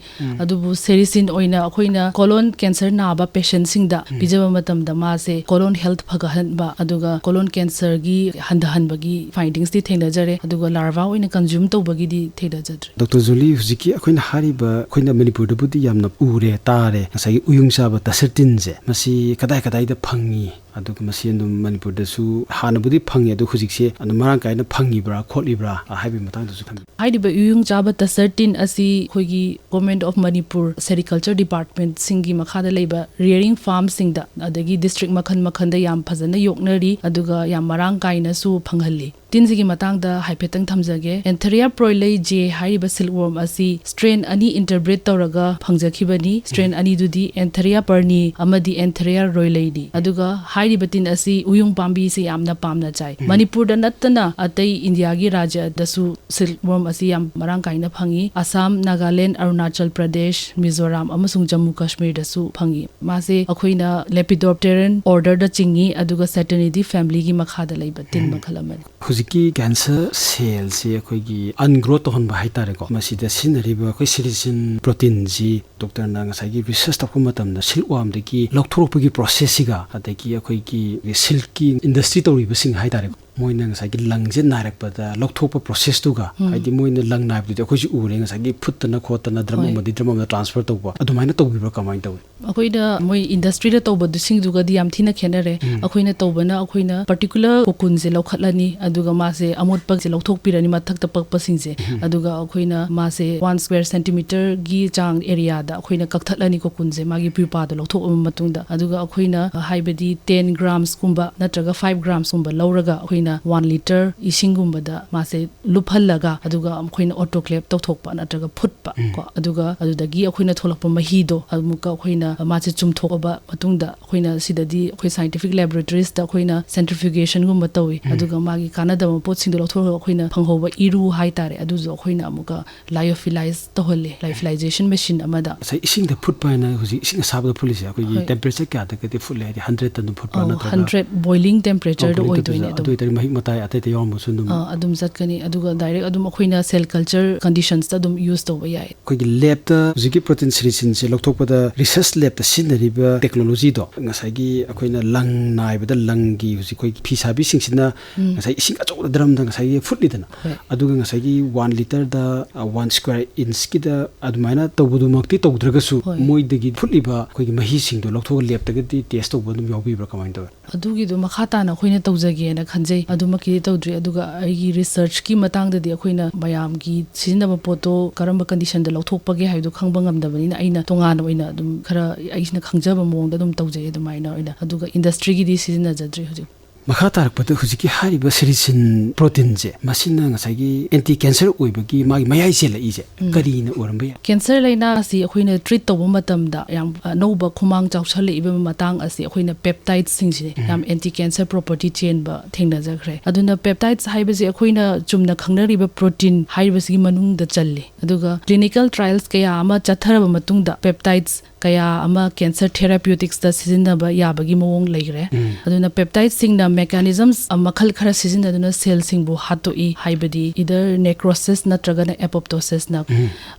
ꯑꯗꯨꯕꯨ ꯁꯦꯔꯤꯁꯤꯟ ꯑꯣꯏꯅ ꯑꯩꯈꯣꯏꯅ ꯀꯣꯂꯣꯟ ꯀꯦꯟꯁꯔ ꯅꯥꯕ ꯄꯦꯁꯦꯟꯁꯤꯡꯗ ꯄꯤꯖꯕ ꯃꯇꯝꯗ ꯃꯥꯁꯦ ꯀꯣꯂꯣꯟ ꯍꯦꯜꯊ ꯐꯒꯠꯍꯟꯕ ꯑꯗꯨꯒ ꯀꯣꯂꯣꯟ ꯀꯦꯟꯁꯔꯒꯤ ꯍꯟꯊꯍꯟꯕꯒꯤ ꯐꯥꯏꯟꯗꯤꯡꯁꯇꯤ ꯊꯦꯡꯅꯖꯔꯦ, ꯑꯗꯨꯒ ꯂꯥꯔꯚꯥ ꯑꯣꯏꯅ ꯀꯟꯖꯨꯝ ꯇꯧꯕꯒꯤꯗꯤ ꯊꯦꯡꯅꯖꯗ꯭ꯔꯤ꯫ ꯗꯣꯛꯇꯔ ꯖꯨꯂꯤ, ꯍꯧꯖꯤꯛꯀꯤ ꯑꯩꯈꯣꯏꯅ ꯍꯥꯏꯔꯤꯕ, ꯑꯩꯈꯣꯏꯅ ꯃꯅꯤꯄꯨꯔꯗꯕꯨꯗꯤ ꯌꯥꯝꯅ ꯎꯔꯦ, ꯇꯥꯔꯦ, ꯉꯁꯥꯏꯒꯤ ꯎꯌꯨꯡ ꯆꯥꯕ ꯇꯁꯔ ꯇꯤꯟꯁꯦ, ꯃꯁꯤ ꯀꯗꯥꯏ ꯀꯗꯥꯏꯗ ꯐꯪꯉꯤ? ꯑꯗꯨꯒ ꯃꯁꯤ ꯑꯗꯨꯝ ꯃꯅꯤꯄꯨꯔꯗꯁꯨ ꯍꯥꯟꯅꯕꯨꯗꯤ ꯐꯪꯉꯤ, ꯑꯗꯣ ꯍꯧꯖꯤꯛꯁꯦ ꯑꯗꯨꯝ ꯃꯔꯥꯡ ꯀꯥꯏꯅ ꯐꯪꯉꯤꯕ꯭ꯔꯥ ꯈꯣꯠꯂꯤꯕ꯭ꯔꯥ ꯍꯥꯏꯕꯒꯤ ꯃꯇꯥꯡꯗꯁꯨ ꯊꯝꯕꯤꯌꯨ꯫ ꯍꯥꯏꯔꯤꯕ ꯎꯌꯨꯡ ꯆꯥꯕ ꯇꯁꯔ ꯇꯤꯟ ꯑꯁꯤ ꯑꯩꯈꯣꯏꯒꯤ ꯒꯣꯔꯃꯦꯟꯠ ꯑꯣꯐ ꯃꯅꯤꯄꯨꯔ ꯁꯦꯔꯤꯀꯜꯆꯔ ꯗꯤꯄꯥꯔꯠꯃꯦꯟꯠꯁꯤꯡꯒꯤ ꯃꯈꯥꯗ ꯂꯩꯕ ꯔꯤꯌꯔꯤꯡ ꯐꯥꯔꯝꯁꯤꯡꯗ, ꯑꯗꯒꯤ ꯗꯤꯁꯇ꯭ꯔꯤꯛ ꯃꯈꯜ ꯃꯈꯜꯗ ꯌꯥꯝ ꯐꯖꯅ ꯌꯣꯛꯅꯔꯤ, ꯑꯗꯨꯒ ꯌꯥꯝ ꯃꯔꯥꯡ ꯀꯥꯏꯅꯁꯨ ꯐꯪꯍꯜꯂꯤ꯫ ꯇꯤꯟꯁꯤꯒꯤ ꯃꯇꯥꯡꯗ ꯍꯥꯏꯐꯦꯠꯇꯪ ꯊꯝꯖꯒꯦ꯫ Antheraea broylei j ꯍꯥꯏꯔꯤꯕ ꯁꯤꯜꯛ ꯋꯣꯔꯝ ꯑꯁꯤ ꯁ꯭ꯇ꯭ꯔꯦꯟ ꯑꯅꯤ ꯏꯟꯇꯔꯕ꯭ꯔꯤꯠ ꯇꯧꯔꯒ ꯐꯪꯖꯈꯤꯕꯅꯤ꯫ ꯁ꯭ꯇ꯭ꯔꯦꯟ ꯑꯅꯤꯗꯨꯗꯤ Antheraea perni ꯑꯃꯗꯤ Antheraea broylei ꯅꯤ꯫ ꯑꯗꯨꯒ ꯍꯥꯏꯔꯤꯕ ꯇꯤꯟ ꯑꯁꯤ ꯎꯌꯨꯡ ꯄꯥꯝꯕꯤꯁꯤ ꯌꯥꯝꯅ ꯄꯥꯝꯅ ꯆꯥꯏ꯫ ꯃꯅꯤꯄꯨꯔꯗ ꯅꯠꯇꯅ ꯑꯇꯩ ꯏꯟꯗꯤꯌꯥꯒꯤ ꯔꯥꯖ꯭ꯌꯗꯁꯨ ꯁꯤꯜꯛ ꯋꯣꯔꯝ ꯑꯁꯤ ꯌꯥꯝ ꯃꯔꯥꯡ ꯀꯥꯏꯅ ꯐꯪꯉꯤ꯫ ꯑꯁꯥꯝ, ꯅꯥꯒꯥꯂꯦꯟ, ꯑꯔꯨꯅꯥꯆꯜ ꯄ꯭ꯔꯗꯦꯁ, ꯃꯤꯖꯣꯔꯥꯝ ꯑꯃꯁꯨꯡ ꯖꯝꯃꯨ ꯀꯥꯁꯃꯤꯔꯗꯁꯨ ꯐꯪꯉꯤ꯫ ꯃꯥꯁꯦ ꯑꯩꯈꯣꯏꯅ Lepidopteran order ꯗ ꯆꯤꯡꯉꯤ, ꯑꯗꯨꯒ Satanidae family ꯒꯤ ꯃꯈꯥꯗ ꯂꯩꯕ ꯇꯤꯟ ꯃꯈꯜ ꯑꯃꯅꯤ꯫ ꯍꯧꯖꯤꯛꯀꯤ ꯀꯦꯟꯁꯔ ꯁꯦꯜꯁꯤ ꯑꯩꯈꯣꯏꯒꯤ ꯑꯟꯒ꯭ꯔꯣ ꯇꯧꯍꯟꯕ ꯍꯥꯏꯇꯥꯔꯦꯀꯣ, ꯃꯁꯤꯗ ꯁꯤꯖꯤꯟꯅꯔꯤꯕ ꯑꯩꯈꯣꯏ ꯁꯦꯔꯤꯁꯤꯟ ꯄ꯭ꯔꯣꯇꯤꯟꯁꯤ ꯗꯣꯛꯇꯔꯅ ꯉꯁꯥꯏꯒꯤ ꯔꯤꯁꯔꯁ ꯇꯧꯔꯛꯄ ꯃꯇꯝꯗ ꯁꯤꯜꯛ ꯋꯥꯝꯗꯒꯤ ꯂꯧꯊꯣꯔꯛꯄꯒꯤ ꯄ꯭ꯔꯣꯁꯦꯁꯁꯤꯒ, ꯑꯗꯒꯤ ꯑꯩꯈꯣꯏꯒꯤ ꯁꯤꯜꯛꯀꯤ ꯏꯟꯗꯁꯇ꯭ꯔꯤ ꯇꯧꯔꯤꯕꯁꯤꯡ ꯍꯥꯏꯇꯥꯔꯦꯀꯣ, ꯃꯣꯏꯅ ꯉꯁꯥꯏꯒꯤ ꯂꯪꯁꯦ ꯅꯥꯏꯔꯛꯄꯗ ꯂꯧꯊꯣꯛꯄ ꯄ꯭ꯔꯣꯁꯦꯁꯇꯨꯒ, ꯎꯝ꯫ ꯍꯥꯏꯗꯤ ꯃꯣꯏꯅ ꯂꯪ ꯅꯥꯏꯕꯗꯨꯗꯤ ꯑꯩꯈꯣꯏꯁꯨ ꯎꯔꯦ, ꯉꯁꯥꯏꯒꯤ ꯐꯨꯠꯇꯅ ꯈꯣꯠꯇꯅ ꯗ꯭ꯔꯝ ꯍꯣꯏ꯫ ꯑꯃꯗꯤ ꯗ꯭ꯔꯝ ꯑꯃꯗ ꯇ꯭ꯔꯥꯟꯁꯐꯔ ꯇꯧꯕ, ꯑꯗꯨꯃꯥꯏꯅ ꯇꯧꯕꯤꯕ꯭ꯔꯥ, ꯀꯃꯥꯏꯅ ꯇꯧꯏ? ꯑꯩꯈꯣꯏꯅ ꯃꯣꯏ ꯏꯟꯗꯁꯇ꯭ꯔꯤꯗ ꯇꯧꯕꯗꯨꯁꯤꯡꯗꯨꯒꯗꯤ ꯌꯥꯝ ꯊꯤꯅ ꯈꯦꯠꯅꯔꯦ꯫ ꯎꯝ꯫ ꯑꯩꯈꯣꯏꯅ ꯇꯧꯕꯅ ꯑꯩꯈꯣꯏꯅ ꯄꯥꯔꯇꯤꯀꯨꯂꯔ ꯀꯣꯀꯨꯟꯁꯦ ꯂꯧꯈꯠꯂꯅꯤ, ꯑꯗꯨꯒ ꯃꯥꯁꯦ ꯑꯃꯣꯠꯄꯁꯦ ꯂꯧꯊꯣꯛꯄꯤꯔꯅꯤ, ꯃꯊꯛꯇ ꯄꯛꯄꯁꯤꯡꯁꯦ꯫ ꯎꯝ꯫ ꯑꯗꯨꯒ ꯑꯩꯈꯣꯏꯅ ꯃꯥꯁꯦ ꯋꯥꯟ ꯁ꯭ꯀ꯭ꯋꯦꯔ ꯁꯦꯟꯇꯤꯃꯤꯇꯔꯒꯤ ꯆꯥꯡ ꯑꯦꯔꯤꯌꯥꯗ ꯑꯩꯈꯣꯏꯅ ꯀꯛꯊꯠꯂꯅꯤ ꯀꯣꯀꯨꯟꯁꯦ, ꯃꯥꯒꯤ ꯄ꯭ꯌꯨꯄꯥꯗꯣ ꯂꯧꯊꯣꯛꯂꯕ ꯃꯇꯨꯡꯗ꯫ ꯑꯗꯨꯒ ꯑꯩꯈꯣꯏꯅ, ꯍꯥꯏꯕꯗꯤ ꯇꯦꯟ ꯒ꯭ꯔꯥꯝꯁꯀꯨꯝꯕ ꯅꯠꯇ꯭ꯔꯒ ꯐꯥꯏꯚ ꯒ꯭ꯔꯥꯝꯁꯀꯨꯝꯕ ꯂꯧꯔꯒ ꯑꯩꯈꯣꯏꯅ ꯋꯥꯟ ꯂꯤꯇꯔ ꯏꯁꯤꯡꯒꯨꯝꯕꯗ ꯃꯥꯁꯦ ꯂꯨꯞꯍꯜꯂꯒ, ꯑꯗꯨꯒ ꯑꯩꯈꯣꯏꯅ ꯑꯣꯇꯣꯀ꯭ꯂꯦꯞ ꯇꯧꯊꯣꯛꯄ ꯅꯠꯇ꯭ꯔꯒ ꯐꯨꯠꯄ ꯎꯝ꯫ ꯀꯣ, ꯑꯗꯨꯒ ꯑꯗꯨꯗꯒꯤ ꯑꯩꯈꯣꯏꯅ ꯊꯣꯛꯂꯛꯄ ꯃꯍꯤꯗꯣ ꯑꯃꯨꯛꯀ ꯑꯩꯈꯣꯏꯅ ꯃꯥꯁꯦ ꯆꯨꯝꯊꯣꯛꯑꯕ ꯃꯇꯨꯡꯗ, ꯑꯩꯈꯣꯏꯅ ꯁꯤꯗꯗꯤ ꯑꯩꯈꯣꯏ ꯁꯥꯏꯟꯇꯤꯐꯤꯛ ꯂꯦꯕꯣꯔꯦꯇꯔꯤꯁꯇ ꯑꯩꯈꯣꯏꯅ ꯁꯦꯟꯇ꯭ꯔꯤꯐ꯭ꯌꯨꯒꯦꯁꯟꯒꯨꯝꯕ ꯇꯧꯏ꯫ ꯎꯝ꯫ ꯑꯗꯨꯒ ꯃꯥꯒꯤ ꯀꯥꯟꯅꯗꯕ ꯄꯣꯠꯁꯤꯡꯗꯣ ꯂꯧꯊꯣꯛꯑꯒ ꯑꯩꯈꯣꯏꯅ ꯐꯪꯍꯧꯕ ꯏꯔꯨ ꯍꯥꯏꯇꯥꯔꯦ, ꯑꯗꯨꯁꯨ ꯑꯩꯈꯣꯏꯅ ꯑꯃꯨꯛꯀ ꯂꯥꯏꯑꯣꯐꯤꯂꯥꯏꯁ ꯇꯧꯍꯜꯂꯦ, ꯂꯥꯏꯑꯣꯐꯤꯂꯥꯏꯖꯦꯁꯟ ꯃꯦꯁꯤꯟ ꯑꯃꯗ꯫ ꯉꯁꯥꯏ ꯏꯁꯤꯡꯗ ꯐꯨꯠꯄ ꯍꯥꯏꯅ ꯍꯧꯖꯤꯛ ꯏꯁꯤꯡ ꯑꯁꯥꯕꯗ ꯐꯨꯠꯂꯤꯁꯦ, ꯑꯩꯈꯣꯏꯒꯤ ꯍꯣꯏ꯫ ꯇꯦꯝꯄꯔꯦꯆꯔ ꯀꯌꯥꯗꯒꯗꯤ ꯐꯨꯠꯂꯦ? ꯍꯥꯏꯗꯤ ꯍꯟꯗ꯭ꯔꯦꯠꯇ ꯑꯗꯨꯝ ꯐꯨꯠꯄ꯭ꯔꯥ, ꯑꯧ, ꯅꯠꯇ꯭ꯔꯒ? ꯍꯟꯗ꯭ꯔꯦꯠ ꯕꯣꯏꯂꯤꯡ ꯑꯣ, ꯇꯦꯝꯄꯔꯦꯆꯔꯗ ꯕꯣꯏꯂꯤꯡ ꯑꯣꯏꯗꯣꯏꯅꯦ ꯇꯦꯝꯄꯔꯦꯆꯔ꯫ ꯑꯗꯨꯝ꯫ ꯑꯗꯨ ꯑꯣꯏꯇꯥꯔꯗꯤ ꯃꯍꯤꯛ ꯃꯇꯥꯏ ꯑꯇꯩ ꯑꯇꯩ ꯌꯥꯎꯔꯝꯕꯁꯨ ꯑꯗꯨꯝ꯫ ꯑꯥ, ꯑꯗꯨꯝ ꯆꯠꯀꯅꯤ꯫ ꯑꯗꯨꯒ ꯗꯥꯏꯔꯦꯛ ꯑꯗꯨꯝ ꯑꯩꯈꯣꯏꯅ ꯁꯦꯜ ꯀꯜꯆꯔ ꯀꯟꯗꯤꯁꯟꯁꯇ ꯑꯗꯨꯝ ꯌꯨꯁ ꯇꯧꯕ ꯌꯥꯏ꯫ ꯑꯩꯈꯣꯏꯒꯤ ꯂꯦꯕꯇ ꯍꯧꯖꯤꯛꯀꯤ ꯄ꯭ꯔꯣꯇꯤꯟ ꯁꯤꯔꯤꯁꯤꯟꯁꯦ ꯂꯧꯊꯣꯛꯄꯗ ꯔꯤꯁꯔꯁ ꯂꯦꯕꯇ ꯁꯤꯖꯤꯟꯅꯔꯤꯕ ꯇꯦꯛꯅꯣꯂꯣꯖꯤꯗꯣ, ꯉꯁꯥꯏꯒꯤ ꯑꯩꯈꯣꯏꯅ ꯂꯪ ꯅꯥꯏꯕꯗ ꯂꯪꯒꯤ ꯍꯧꯖꯤꯛ ꯑꯩꯈꯣꯏ ꯐꯤ ꯁꯥꯕꯤꯁꯤꯡꯁꯤꯅ ꯎꯝ꯫ ꯉꯁꯥꯏ ꯏꯁꯤꯡ ꯑꯆꯧꯕꯗ ꯗ꯭ꯔꯝꯗ ꯉꯁꯥꯏꯒꯤ ꯐꯨꯠꯂꯤꯗꯅ, ꯍꯣꯏ꯫ ꯑꯗꯨꯒ ꯉꯁꯥꯏꯒꯤ ꯋꯥꯟ ꯂꯤꯇꯔꯗ, ꯑ, ꯋꯥꯟ ꯁ꯭ꯀ꯭ꯋꯦꯔ ꯏꯟꯁꯀꯤꯗ ꯑꯗꯨꯃꯥꯏꯅ ꯇꯧꯕꯗꯨꯃꯛꯇꯤ ꯇꯧꯗ꯭ꯔꯒꯁꯨ, ꯍꯣꯏ꯫ ꯃꯣꯏꯗꯒꯤ ꯐꯨꯠꯂꯤꯕ ꯑꯩꯈꯣꯏꯒꯤ ꯃꯍꯤꯁꯤꯡꯗꯣ ꯂꯧꯊꯣꯛꯑꯒ ꯂꯦꯕꯇꯒꯗꯤ ꯇꯦꯁ ꯇꯧꯕ ꯑꯗꯨꯝ ꯌꯥꯎꯕꯤꯕ꯭ꯔꯥ, ꯀꯃꯥꯏꯅ ꯇꯧꯋꯤ? ꯑꯗꯨꯒꯤꯗꯣ ꯃꯈꯥ ꯇꯥꯅ ꯑꯩꯈꯣꯏꯅ ꯇꯧꯖꯒꯦꯅ ꯈꯟꯖꯩ꯫ ꯑꯗꯨꯃꯛꯀꯤꯗꯤ ꯇꯧꯗ꯭ꯔꯤ꯫ ꯑꯗꯨꯒ ꯑꯩꯒꯤ ꯔꯤꯁꯔꯆꯀꯤ ꯃꯇꯥꯡꯗꯗꯤ ꯑꯩꯈꯣꯏꯅ ꯃꯌꯥꯝꯒꯤ ꯁꯤꯖꯤꯟꯅꯕ ꯄꯣꯠꯇꯣ ꯀꯔꯝꯕ ꯀꯟꯗꯤꯁꯟꯗ ꯂꯧꯊꯣꯛꯄꯒꯦ ꯍꯥꯏꯕꯗꯣ ꯈꯪꯕ ꯉꯝꯗꯕꯅꯤꯅ, ꯑꯩꯅ ꯇꯣꯉꯥꯟꯅ ꯑꯣꯏꯅ ꯑꯗꯨꯝ ꯈꯔ ꯑꯩꯁꯤꯅ ꯈꯪꯖꯕ ꯃꯑꯣꯡꯗ ꯑꯗꯨꯝ ꯇꯧꯖꯩ ꯑꯗꯨꯃꯥꯏꯅ ꯑꯣꯏꯅ꯫ ꯑꯗꯨꯒ ꯏꯟꯗꯁꯇ꯭ꯔꯤꯒꯤꯗꯤ ꯁꯤꯖꯤꯟꯅꯖꯗ꯭ꯔꯤ ꯍꯧꯖꯤꯛ꯫ ꯃꯈꯥ ꯇꯥꯔꯛꯄꯗ ꯍꯧꯖꯤꯛꯀꯤ ꯍꯥꯏꯔꯤꯕ ꯁꯤꯔꯤꯁꯤꯟ ꯄ꯭ꯔꯣꯇꯤꯟꯁꯦ, ꯃꯁꯤꯅ ꯉꯁꯥꯏꯒꯤ ꯑꯦꯟꯇꯤ ꯀꯦꯟꯁꯔ ꯑꯣꯏꯕꯒꯤ ꯃꯥꯒꯤ ꯃꯌꯥꯏ ꯆꯦꯜꯂꯛꯏꯁꯦ ꯎꯝ꯫ ꯀꯔꯤꯅ ꯑꯣꯏꯔꯝꯕ ꯌꯥꯏ? ꯀꯦꯟꯁꯔ ꯂꯥꯏꯅꯥ ꯑꯁꯤ ꯑꯩꯈꯣꯏꯅ ꯇ꯭ꯔꯤꯠ ꯇꯧꯕ ꯃꯇꯝꯗ ꯌꯥꯝ ꯑꯅꯧꯕ ꯈꯨꯃꯥꯡ ꯆꯥꯎꯁꯜꯂꯛꯏꯕ ꯃꯇꯥꯡ ꯑꯁꯤ ꯑꯩꯈꯣꯏꯅ ꯄꯦꯞꯇꯥꯏꯠꯁꯤꯡꯁꯤꯅꯦ ꯎꯝ꯫ ꯌꯥꯝ ꯑꯦꯟꯇꯤ ꯀꯦꯟꯁꯔ ꯄ꯭ꯔꯣꯄꯔꯇꯤ ꯆꯦꯟꯕ ꯊꯦꯡꯅꯖꯈ꯭ꯔꯦ꯫ ꯑꯗꯨꯅ ꯄꯦꯞꯇꯥꯏꯠꯁ ꯍꯥꯏꯕꯁꯤ ꯑꯩꯈꯣꯏꯅ ꯆꯨꯝꯅ ꯈꯪꯅꯔꯤꯕ ꯄ꯭ꯔꯣꯇꯤꯟ ꯍꯥꯏꯔꯤꯕꯁꯤꯒꯤ ꯃꯅꯨꯡꯗ ꯆꯜꯂꯤ꯫ ꯑꯗꯨꯒ ꯀ꯭ꯂꯤꯅꯤꯀꯦꯜ ꯇ꯭ꯔꯥꯏꯜꯁ ꯀꯌꯥ ꯑꯃ ꯆꯠꯊꯔꯕ ꯃꯇꯨꯡꯗ ꯄꯦꯞꯇꯥꯏꯠꯁ ꯀꯌꯥ ꯑꯃ cancer therapeuticsꯇ ꯁꯤꯖꯤꯟꯅꯕ ꯌꯥꯕꯒꯤ ꯃꯑꯣꯡ ꯂꯩꯈ꯭ꯔꯦ꯫ ꯑꯗꯨꯅ peptideꯁꯤꯡꯅ mechanisms ꯃꯈꯜ ꯈꯔ ꯁꯤꯖꯤꯟꯅꯗꯨꯅ cellꯁꯤꯡꯕꯨ ꯍꯥꯠꯇꯣꯛꯏ, ꯍꯥꯏꯕꯗꯤ either necrosis ꯅꯠꯇ꯭ꯔꯒꯅ apoptosisꯅ꯫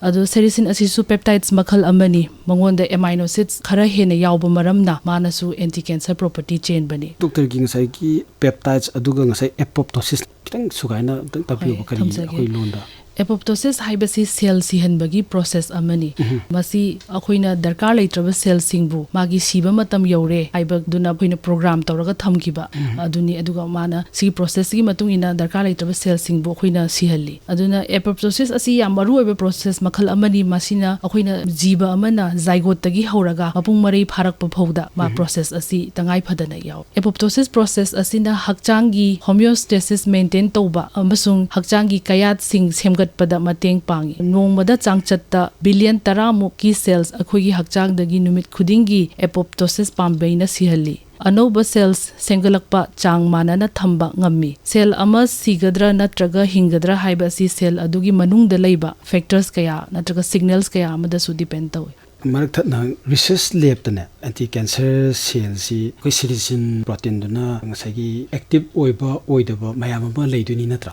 ꯑꯗꯣ sericin ꯑꯁꯤꯁꯨ peptides ꯃꯈꯜ ꯑꯃꯅꯤ꯫ ꯃꯉꯣꯟꯗ amino acids ꯈꯔ ꯍꯦꯟꯅ ꯌꯥꯎꯕ ꯃꯔꯝꯅ ꯃꯥꯅꯁꯨ anti cancer property ꯆꯦꯟꯕꯅꯤ꯫ ꯗꯣꯛꯇꯔꯒꯤ ꯉꯁꯥꯏꯒꯤ peptides ꯑꯗꯨꯒ ꯉꯁꯥꯏ apoptosis ꯈꯤꯇꯪ ꯁꯨꯒꯥꯏꯅ ꯑꯝꯇꯪ ꯇꯥꯛꯄꯤꯌꯨꯕ, ꯍꯣꯏ, ꯀꯔꯤ ꯊꯝꯖꯒꯦ꯫ ꯑꯩꯈꯣꯏ ꯂꯣꯟꯗ? Apoptosis ꯍꯥꯏꯕꯁꯤ cell ꯁꯤꯍꯟꯕꯒꯤ process ꯑꯃꯅꯤ꯫ ꯃꯁꯤ ꯑꯩꯈꯣꯏꯅ ꯗꯔꯀꯥꯔ ꯂꯩꯇ꯭ꯔꯕ cellꯁꯤꯡꯕꯨ ꯃꯥꯒꯤ ꯁꯤꯕ ꯃꯇꯝ ꯌꯧꯔꯦ ꯍꯥꯏꯕꯗꯨꯅ ꯑꯩꯈꯣꯏꯅ program ꯇꯧꯔꯒ ꯊꯝꯈꯤꯕ ꯑꯗꯨꯅꯤ꯫ ꯑꯗꯨꯒ ꯃꯥꯅ ꯁꯤꯒꯤ processꯀꯤ ꯃꯇꯨꯡ ꯏꯟꯅ ꯗꯔꯀꯥꯔ ꯂꯩꯇ꯭ꯔꯕ cellꯁꯤꯡꯕꯨ ꯑꯩꯈꯣꯏꯅ ꯁꯤꯍꯜꯂꯤ꯫ ꯑꯗꯨꯅ apoptosis ꯑꯁꯤ ꯌꯥꯝ ꯃꯔꯨꯑꯣꯏꯕ process ꯃꯈꯜ ꯑꯃꯅꯤ꯫ ꯃꯁꯤꯅ ꯑꯩꯈꯣꯏꯅ ꯖꯤꯕ ꯑꯃꯅ zygoteꯇꯒꯤ ꯍꯧꯔꯒ ꯃꯄꯨꯡ ꯃꯔꯩ ꯐꯥꯔꯛꯄ ꯐꯥꯎꯗ ꯃꯥ process ꯑꯁꯤ ꯇꯉꯥꯏ ꯐꯗꯅ ꯌꯥꯎꯏ꯫ Apoptosis process ꯑꯁꯤꯅ ꯍꯛꯆꯥꯡꯒꯤ homeostasis maintain ꯇꯧꯕ ꯑꯃꯁꯨꯡ ꯍꯛꯆꯥꯡꯒꯤ ꯀꯌꯥꯠꯁꯤꯡ ꯁꯦꯝꯒꯠꯄꯗ ꯃꯇꯦꯡ ꯄꯥꯡꯏ꯫ ꯅꯣꯡꯃꯗ ꯆꯥꯡꯆꯠꯇ billion ꯇꯔꯥꯃꯨꯛꯀꯤ cells ꯑꯩꯈꯣꯏꯒꯤ ꯍꯛꯆꯥꯡꯗꯒꯤ ꯅꯨꯃꯤꯠ ꯈꯨꯗꯤꯡꯒꯤ apoptosis ꯄꯥꯝꯕꯩꯅ ꯁꯤꯍꯜꯂꯤ꯫ ꯑꯅꯧꯕ cells ꯁꯦꯝꯒꯠꯂꯛꯄ ꯆꯥꯡ ꯃꯥꯟꯅꯅ ꯊꯝꯕ ꯉꯝꯃꯤ꯫ Cell ꯑꯃ ꯁꯤꯒꯗ꯭ꯔꯥ ꯅꯠꯇ꯭ꯔꯒ ꯍꯤꯡꯒꯗ꯭ꯔꯥ ꯍꯥꯏꯕ ꯑꯁꯤ cell ꯑꯗꯨꯒꯤ ꯃꯅꯨꯡꯗ ꯂꯩꯕ factors ꯀꯌꯥ ꯅꯠꯇ꯭ꯔꯒ signals ꯀꯌꯥ ꯑꯃꯗꯁꯨ depend ꯇꯧꯏ꯫ ꯃꯔꯛ ꯊꯠꯅ research labꯇꯅꯦ anti cancer cellꯁꯤ ꯑꯩꯈꯣꯏ sericin proteinꯗꯨꯅ ꯉꯁꯥꯏꯒꯤ active ꯑꯣꯏꯕ ꯑꯣꯏꯗꯕ ꯃꯌꯥꯝ ꯑꯃ ꯂꯩꯗꯣꯏꯅꯤ, ꯅꯠꯇ꯭ꯔꯥ?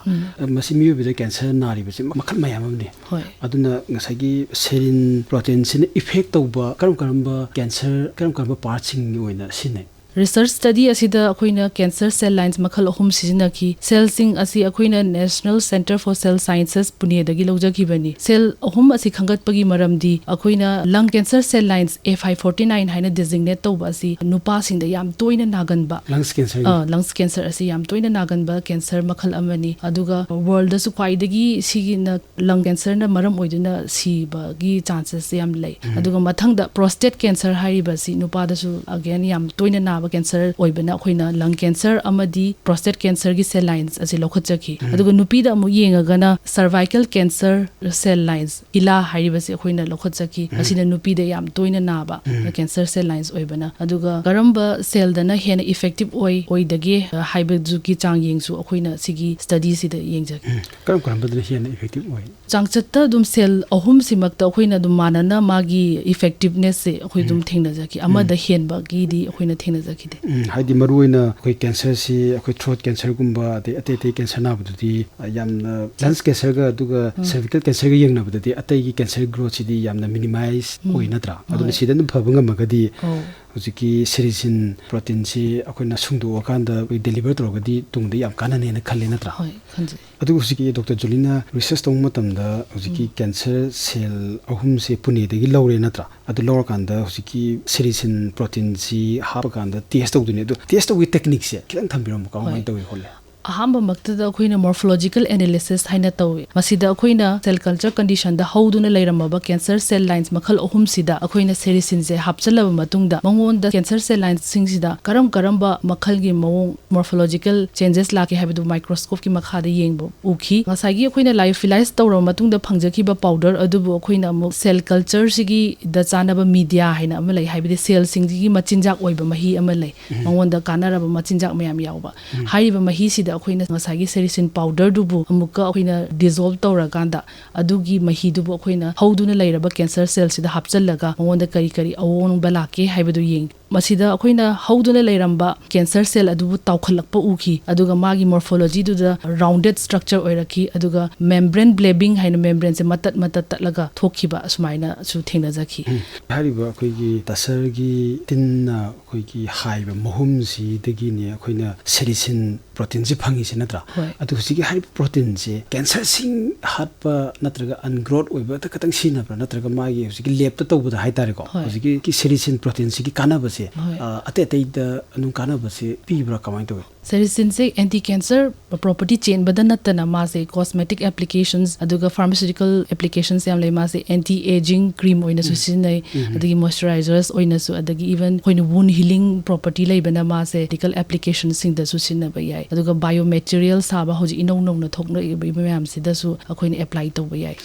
ꯃꯁꯤ ꯃꯤꯑꯣꯏꯕꯗ cancer ꯅꯥꯔꯤꯕꯁꯤ ꯃꯈꯜ ꯃꯌꯥꯝ ꯑꯃꯅꯤ꯫ ꯍꯣꯏ꯫ ꯑꯗꯨꯅ ꯉꯁꯥꯏꯒꯤ sericin proteinꯁꯤꯅ effect ꯇꯧꯕ ꯀꯔꯝ ꯀꯔꯝꯕ cancer, ꯀꯔꯝ ꯀꯔꯝꯕ partꯁꯤꯡꯒꯤ ꯑꯣꯏꯅ ꯁꯤꯖꯤꯟꯅꯩ? Research study ꯑꯁꯤꯗ ꯑꯩꯈꯣꯏꯅ cancer cell lines ꯃꯈꯜ ꯑꯍꯨꯝ ꯁꯤꯖꯤꯟꯅꯈꯤ꯫ Cellꯁꯤꯡ ꯑꯁꯤ ꯑꯩꯈꯣꯏꯅ National Centre for Cell Sciences ꯄꯨꯅꯦꯗꯒꯤ ꯂꯧꯖꯈꯤꯕꯅꯤ꯫ Cell ꯑꯍꯨꯝ ꯑꯁꯤ ꯈꯟꯒꯠꯄꯒꯤ ꯃꯔꯝꯗꯤ ꯑꯩꯈꯣꯏꯅ lung cancer cell lines A five forty nine ꯍꯥꯏꯅ designate ꯇꯧꯕ ꯑꯁꯤ ꯅꯨꯄꯥꯁꯤꯡꯗ ꯌꯥꯝ ꯇꯣꯏꯅ ꯅꯥꯒꯟꯕ, Lungs cancer ꯑ, lungs cancer ꯑꯁꯤ ꯌꯥꯝ ꯇꯣꯏꯅ ꯅꯥꯒꯟꯕ cancer ꯃꯈꯜ ꯑꯃꯅꯤ꯫ ꯑꯗꯨꯒ worldꯗꯁꯨ ꯈ꯭ꯋꯥꯏꯗꯒꯤ ꯁꯤꯒꯤꯅ lung cancerꯅ ꯃꯔꯝ ꯑꯣꯏꯗꯨꯅ ꯁꯤꯕꯒꯤ chances ꯌꯥꯝ ꯂꯩ꯫ ꯑꯗꯨꯒ ꯃꯊꯪꯗ prostate cancer ꯍꯥꯏꯔꯤꯕꯁꯤ ꯅꯨꯄꯥꯗꯁꯨ again ꯌꯥꯝ ꯇꯣꯏꯅ ꯅꯥꯕ ꯀꯦꯟꯁꯔ ꯑꯣꯏꯕꯅ ꯑꯩꯈꯣꯏꯅ lung cancer ꯑꯃꯗꯤ prostate cancerꯒꯤ cell lines ꯑꯁꯤ ꯂꯧꯈꯠꯆꯈꯤ꯫ ꯑꯗꯨꯒ ꯅꯨꯄꯤꯗ ꯑꯃꯨꯛ ꯌꯦꯡꯉꯒꯅ cervical cancer cell lines, ꯍꯤꯂꯥ ꯍꯥꯏꯔꯤꯕꯁꯤ ꯑꯩꯈꯣꯏꯅ ꯂꯧꯈꯠꯆꯈꯤ꯫ ꯃꯁꯤꯅ ꯅꯨꯄꯤꯗ ꯌꯥꯝ ꯇꯣꯏꯅ ꯅꯥꯕ cancer cell lines ꯑꯣꯏꯕꯅ꯫ ꯑꯗꯨꯒ ꯀꯔꯝꯕ cellꯗꯅ ꯍꯦꯟꯅ effective ꯑꯣꯏ, ꯑꯣꯏꯗꯒꯦ, ꯑ, ꯍꯥꯏꯕꯗꯨꯒꯤ ꯆꯥꯡꯌꯦꯡꯁꯨ ꯑꯩꯈꯣꯏꯅ ꯁꯤꯒꯤ studyꯁꯤꯗ ꯌꯦꯡꯖꯈꯤ꯫ ꯎꯝ꯫ ꯀꯔꯝ ꯀꯔꯝꯕꯗꯅ ꯍꯦꯟꯅ effective ꯑꯣꯏ? ꯆꯥꯡꯆꯠꯇ ꯑꯗꯨꯝ cell ꯑꯍꯨꯝꯁꯤꯃꯛꯇ ꯑꯩꯈꯣꯏꯅ ꯑꯗꯨꯝ ꯃꯥꯟꯅꯅ ꯃꯥꯒꯤ effectivenessꯁꯦ ꯑꯩꯈꯣꯏ ꯑꯗꯨꯝ ꯎꯝ꯫ ꯊꯦꯡꯅꯖꯈꯤ꯫ ꯎꯝ꯫ ꯑꯃꯗ ꯍꯦꯟꯕꯒꯤꯗꯤ ꯑꯩꯈꯣꯏꯅ ꯊꯦꯡꯅꯖꯈꯤꯗꯦ꯫ ꯎꯝ, ꯍꯥꯏꯗꯤ ꯃꯔꯨꯑꯣꯏꯅ ꯑꯩꯈꯣꯏ cancerꯁꯤ, ꯑꯩꯈꯣꯏ throat cancerꯒꯨꯝꯕ, ꯑꯗꯩ ꯑꯇꯩ ꯑꯇꯩ cancer ꯅꯥꯕꯗꯨꯗꯤ, ꯑ, ꯌꯥꯝꯅ lungs cancerꯒ ꯑꯗꯨꯒ ꯎꯝ꯫ Cervical cancerꯒ ꯌꯦꯡꯅꯕꯗꯗꯤ ꯑꯇꯩꯒꯤ cancer growthꯁꯤꯗꯤ ꯌꯥꯝꯅ minimize ꯎꯝ꯫ ꯑꯣꯏ, ꯅꯠꯇ꯭ꯔꯥ? ꯑꯗꯨꯅ ꯍꯣꯏ꯫ ꯁꯤꯗ ꯑꯗꯨꯝ ꯐꯕ ꯉꯝꯃꯒꯗꯤ ꯑꯧ꯫ ꯍꯧꯖꯤꯛꯀꯤ sericin proteinꯁꯤ ꯑꯩꯈꯣꯏꯅ ꯁꯨꯡꯗꯣꯛꯑꯀꯥꯟꯗ ꯑꯩꯈꯣꯏ deliver ꯇꯧꯔꯒꯗꯤ ꯇꯨꯡꯗ ꯌꯥꯝ ꯀꯥꯟꯅꯅꯦꯅ ꯈꯜꯂꯦ, ꯅꯠꯇ꯭ꯔꯥ? ꯍꯣꯏ, ꯈꯟꯖꯩ꯫ ꯑꯗꯨ ꯍꯧꯖꯤꯛꯀꯤ Doctor ꯖꯣꯂꯤꯅ research ꯇꯧꯕ ꯃꯇꯝꯗ ꯍꯧꯖꯤꯛꯀꯤ ꯎꯝ꯫ Cancer cell ꯑꯍꯨꯝꯁꯦ ꯄꯨꯅꯦꯗꯒꯤ ꯂꯧꯔꯦ, ꯅꯠꯇ꯭ꯔꯥ? ꯑꯗꯨ ꯂꯧꯔꯀꯥꯟꯗ ꯍꯧꯖꯤꯛꯀꯤ sericin proteinꯁꯤ ꯍꯥꯞꯄꯀꯥꯟꯗ test ꯇꯧꯗꯣꯏꯅꯦ꯫ ꯑꯗꯨ test ꯇꯧꯕꯒꯤ techniqueꯁꯦ ꯈꯤꯇꯪ ꯊꯝꯕꯤꯔꯝꯃꯨ, ꯀꯃꯥꯏꯅ ꯍꯣꯏ꯫ ꯇꯧꯏ ꯈꯣꯠꯂꯦ? ꯑꯍꯥꯟꯕꯃꯛꯇꯗ ꯑꯩꯈꯣꯏꯅ morphological analysis ꯍꯥꯏꯅ ꯇꯧꯏ꯫ ꯃꯁꯤꯗ ꯑꯩꯈꯣꯏꯅ cell culture conditionꯗ ꯍꯧꯗꯨꯅ ꯂꯩꯔꯝꯃꯕ cancer cell lines ꯃꯈꯜ ꯑꯍꯨꯝꯁꯤꯗ ꯑꯩꯈꯣꯏꯅ sericinꯁꯦ ꯍꯥꯞꯆꯤꯜꯂꯕ ꯃꯇꯨꯡꯗ, ꯃꯉꯣꯟꯗ cancer cell linesꯁꯤꯡꯁꯤꯗ ꯀꯔꯝ ꯀꯔꯝꯕ ꯃꯈꯜꯒꯤ ꯃꯑꯣꯡ morphological changes ꯂꯥꯛꯀꯦ ꯍꯥꯏꯕꯗꯨ microscopeꯀꯤ ꯃꯈꯥꯗ ꯌꯦꯡꯕ ꯎꯈꯤ꯫ ꯉꯁꯥꯏꯒꯤ ꯑꯩꯈꯣꯏꯅ lyophilize ꯇꯧꯔꯕ ꯃꯇꯨꯡꯗ ꯐꯪꯖꯈꯤꯕ powder ꯑꯗꯨꯕꯨ ꯑꯩꯈꯣꯏꯅ ꯑꯃꯨꯛ cell cultureꯁꯤꯒꯤꯗ ꯆꯥꯅꯕ media ꯍꯥꯏꯅ ꯑꯃ ꯂꯩ, ꯍꯥꯏꯕꯗꯤ cellꯁꯤꯡꯁꯤꯒꯤ ꯃꯆꯤꯟꯖꯥꯛ ꯑꯣꯏꯕ ꯃꯍꯤ ꯑꯃ ꯂꯩ, ꯎꯝ꯫ ꯃꯉꯣꯟꯗ ꯀꯥꯟꯅꯔꯕ ꯃꯆꯤꯟꯖꯥꯛ ꯃꯌꯥꯝ ꯌꯥꯎꯕ꯫ ꯎꯝ꯫ ꯍꯥꯏꯔꯤꯕ ꯃꯍꯤꯁꯤꯗ ꯑꯩꯈꯣꯏꯅ ꯉꯁꯥꯏꯒꯤ sericin powderꯗꯨꯕꯨ ꯑꯃꯨꯛꯀ ꯑꯩꯈꯣꯏꯅ dissolve ꯇꯧꯔꯀꯥꯟꯗ, ꯑꯗꯨꯒꯤ ꯃꯍꯤꯗꯨꯕꯨ ꯑꯩꯈꯣꯏꯅ ꯍꯧꯗꯨꯅ ꯂꯩꯔꯕ cancer cellꯁꯤꯗ ꯍꯥꯞꯆꯤꯜꯂꯒ ꯃꯉꯣꯟꯗ ꯀꯔꯤ ꯀꯔꯤ ꯑꯑꯣꯟꯕ ꯂꯥꯛꯀꯦ ꯍꯥꯏꯕꯗꯨ ꯌꯦꯡ-, ꯃꯁꯤꯗ ꯑꯩꯈꯣꯏꯅ ꯍꯧꯗꯨꯅ ꯂꯩꯔꯝꯕ cancer cell ꯑꯗꯨꯕꯨ ꯇꯥꯎꯈꯠꯂꯛꯄ ꯎꯈꯤ, ꯑꯗꯨꯒ ꯃꯥꯒꯤ morphologyꯗꯨꯗ rounded structure ꯑꯣꯏꯔꯛꯈꯤ, ꯑꯗꯨꯒ membrane blabbing ꯍꯥꯏꯅ membraneꯁꯦ ꯃꯇꯠ ꯃꯇꯠ ꯇꯠꯂꯒ ꯊꯣꯛꯈꯤꯕ ꯑꯁꯨꯃꯥꯏꯅꯁꯨ ꯊꯦꯡꯅꯖꯈꯤ꯫ ꯎꯝ꯫ ꯍꯥꯏꯔꯤꯕ ꯑꯩꯈꯣꯏꯒꯤ ꯇꯁꯔꯒꯤ ꯇꯤꯟꯅ ꯑꯩꯈꯣꯏꯒꯤ ꯍꯥꯏꯕ ꯃꯍꯨꯝꯁꯤꯗꯒꯤꯅꯦ ꯑꯩꯈꯣꯏꯅ sericin proteinꯁꯤ ꯐꯪꯉꯤꯁꯦ ꯅꯠꯇ꯭ꯔꯥ? ꯍꯣꯏ꯫ ꯑꯗꯨ ꯍꯧꯖꯤꯛꯀꯤ ꯍꯥꯏꯔꯤꯕ ꯄ꯭ꯔꯣꯇꯤꯟꯁꯦ ꯀꯦꯟꯁꯔꯁꯤꯡ ꯍꯥꯠꯄ ꯅꯠꯇ꯭ꯔꯒ ꯑꯟꯒ꯭ꯔꯣꯠ ꯑꯣꯏꯕꯗ ꯈꯛꯇꯪ ꯁꯤꯖꯤꯟꯅꯕ꯭ꯔꯥ, ꯅꯠꯇ꯭ꯔꯒ ꯃꯥꯒꯤ ꯍꯧꯖꯤꯛꯀꯤ ꯂꯦꯞꯇ ꯇꯧꯕꯗ ꯍꯥꯏꯇꯥꯔꯦꯀꯣ, ꯍꯣꯏ꯫ ꯍꯧꯖꯤꯛꯀꯤ ꯁꯦꯔꯤꯁꯤꯟ ꯄ꯭ꯔꯣꯇꯤꯟꯁꯤꯒꯤ ꯀꯥꯟꯅꯕꯁꯦ ꯍꯣꯏ꯫ ꯑ, ꯑꯇꯩ ꯑꯇꯩꯗ ꯑꯗꯨꯝ ꯀꯥꯟꯅꯕꯁꯦ ꯄꯤꯕ꯭ꯔꯥ, ꯀꯃꯥꯏꯅ ꯇꯧꯋꯤ? ꯁꯦꯔꯤꯁꯤꯟꯁꯦ ꯑꯦꯟꯇꯤ ꯀꯦꯟꯁꯔ ꯄ꯭ꯔꯣꯄꯔꯇꯤ ꯆꯦꯟꯕꯗ ꯅꯠꯇꯅ ꯃꯥꯁꯦ ꯀꯣꯁꯃꯦꯇꯤꯛ ꯑꯦꯄ꯭ꯂꯤꯀꯦꯁꯟꯁ ꯑꯗꯨꯒ ꯐꯥꯔꯃꯥꯁꯤꯎꯇꯤꯀꯦꯜ ꯑꯦꯄ꯭ꯂꯤꯀꯦꯁꯟꯁ ꯌꯥꯝ ꯂꯩ꯫ ꯃꯥꯁꯦ ꯑꯦꯟꯇꯤ ꯑꯦꯖꯤꯡ ꯀ꯭ꯔꯤꯝ ꯑꯣꯏꯅꯁꯨ ꯁꯤꯖꯤꯟꯅꯩ, ꯑꯗꯒꯤ ꯃꯣꯏꯆꯔꯥꯏꯖꯔꯁ ꯑꯣꯏꯅꯁꯨ, ꯑꯗꯒꯤ ꯏꯚꯟ ꯑꯩꯈꯣꯏꯅ ꯋꯨꯟ ꯍꯤꯂꯤꯡ ꯄ꯭ꯔꯣꯄꯔꯇꯤ ꯂꯩꯕꯅ ꯃꯥꯁꯦ ꯃꯦꯗꯤꯀꯦꯜ ꯑꯦꯄ꯭ꯂꯤꯀꯦꯁꯟꯁꯤꯡꯗꯁꯨ ꯁꯤꯖꯤꯟꯅꯕ ꯌꯥꯏ꯫ ꯑꯗꯨꯒ ꯕꯥꯏꯑꯣ ꯃꯦꯇꯔꯤꯌꯦꯜ ꯁꯥꯕ ꯍꯧꯖꯤꯛ ꯏꯅꯧ ꯅꯧꯅ ꯊꯣꯛꯂꯛꯏꯕ ꯃꯌꯥꯝꯁꯤꯗꯁꯨ ꯑꯩꯈꯣꯏꯅ ꯑꯦꯄ꯭ꯂꯥꯏ ꯇꯧꯕ ꯌꯥꯏ꯫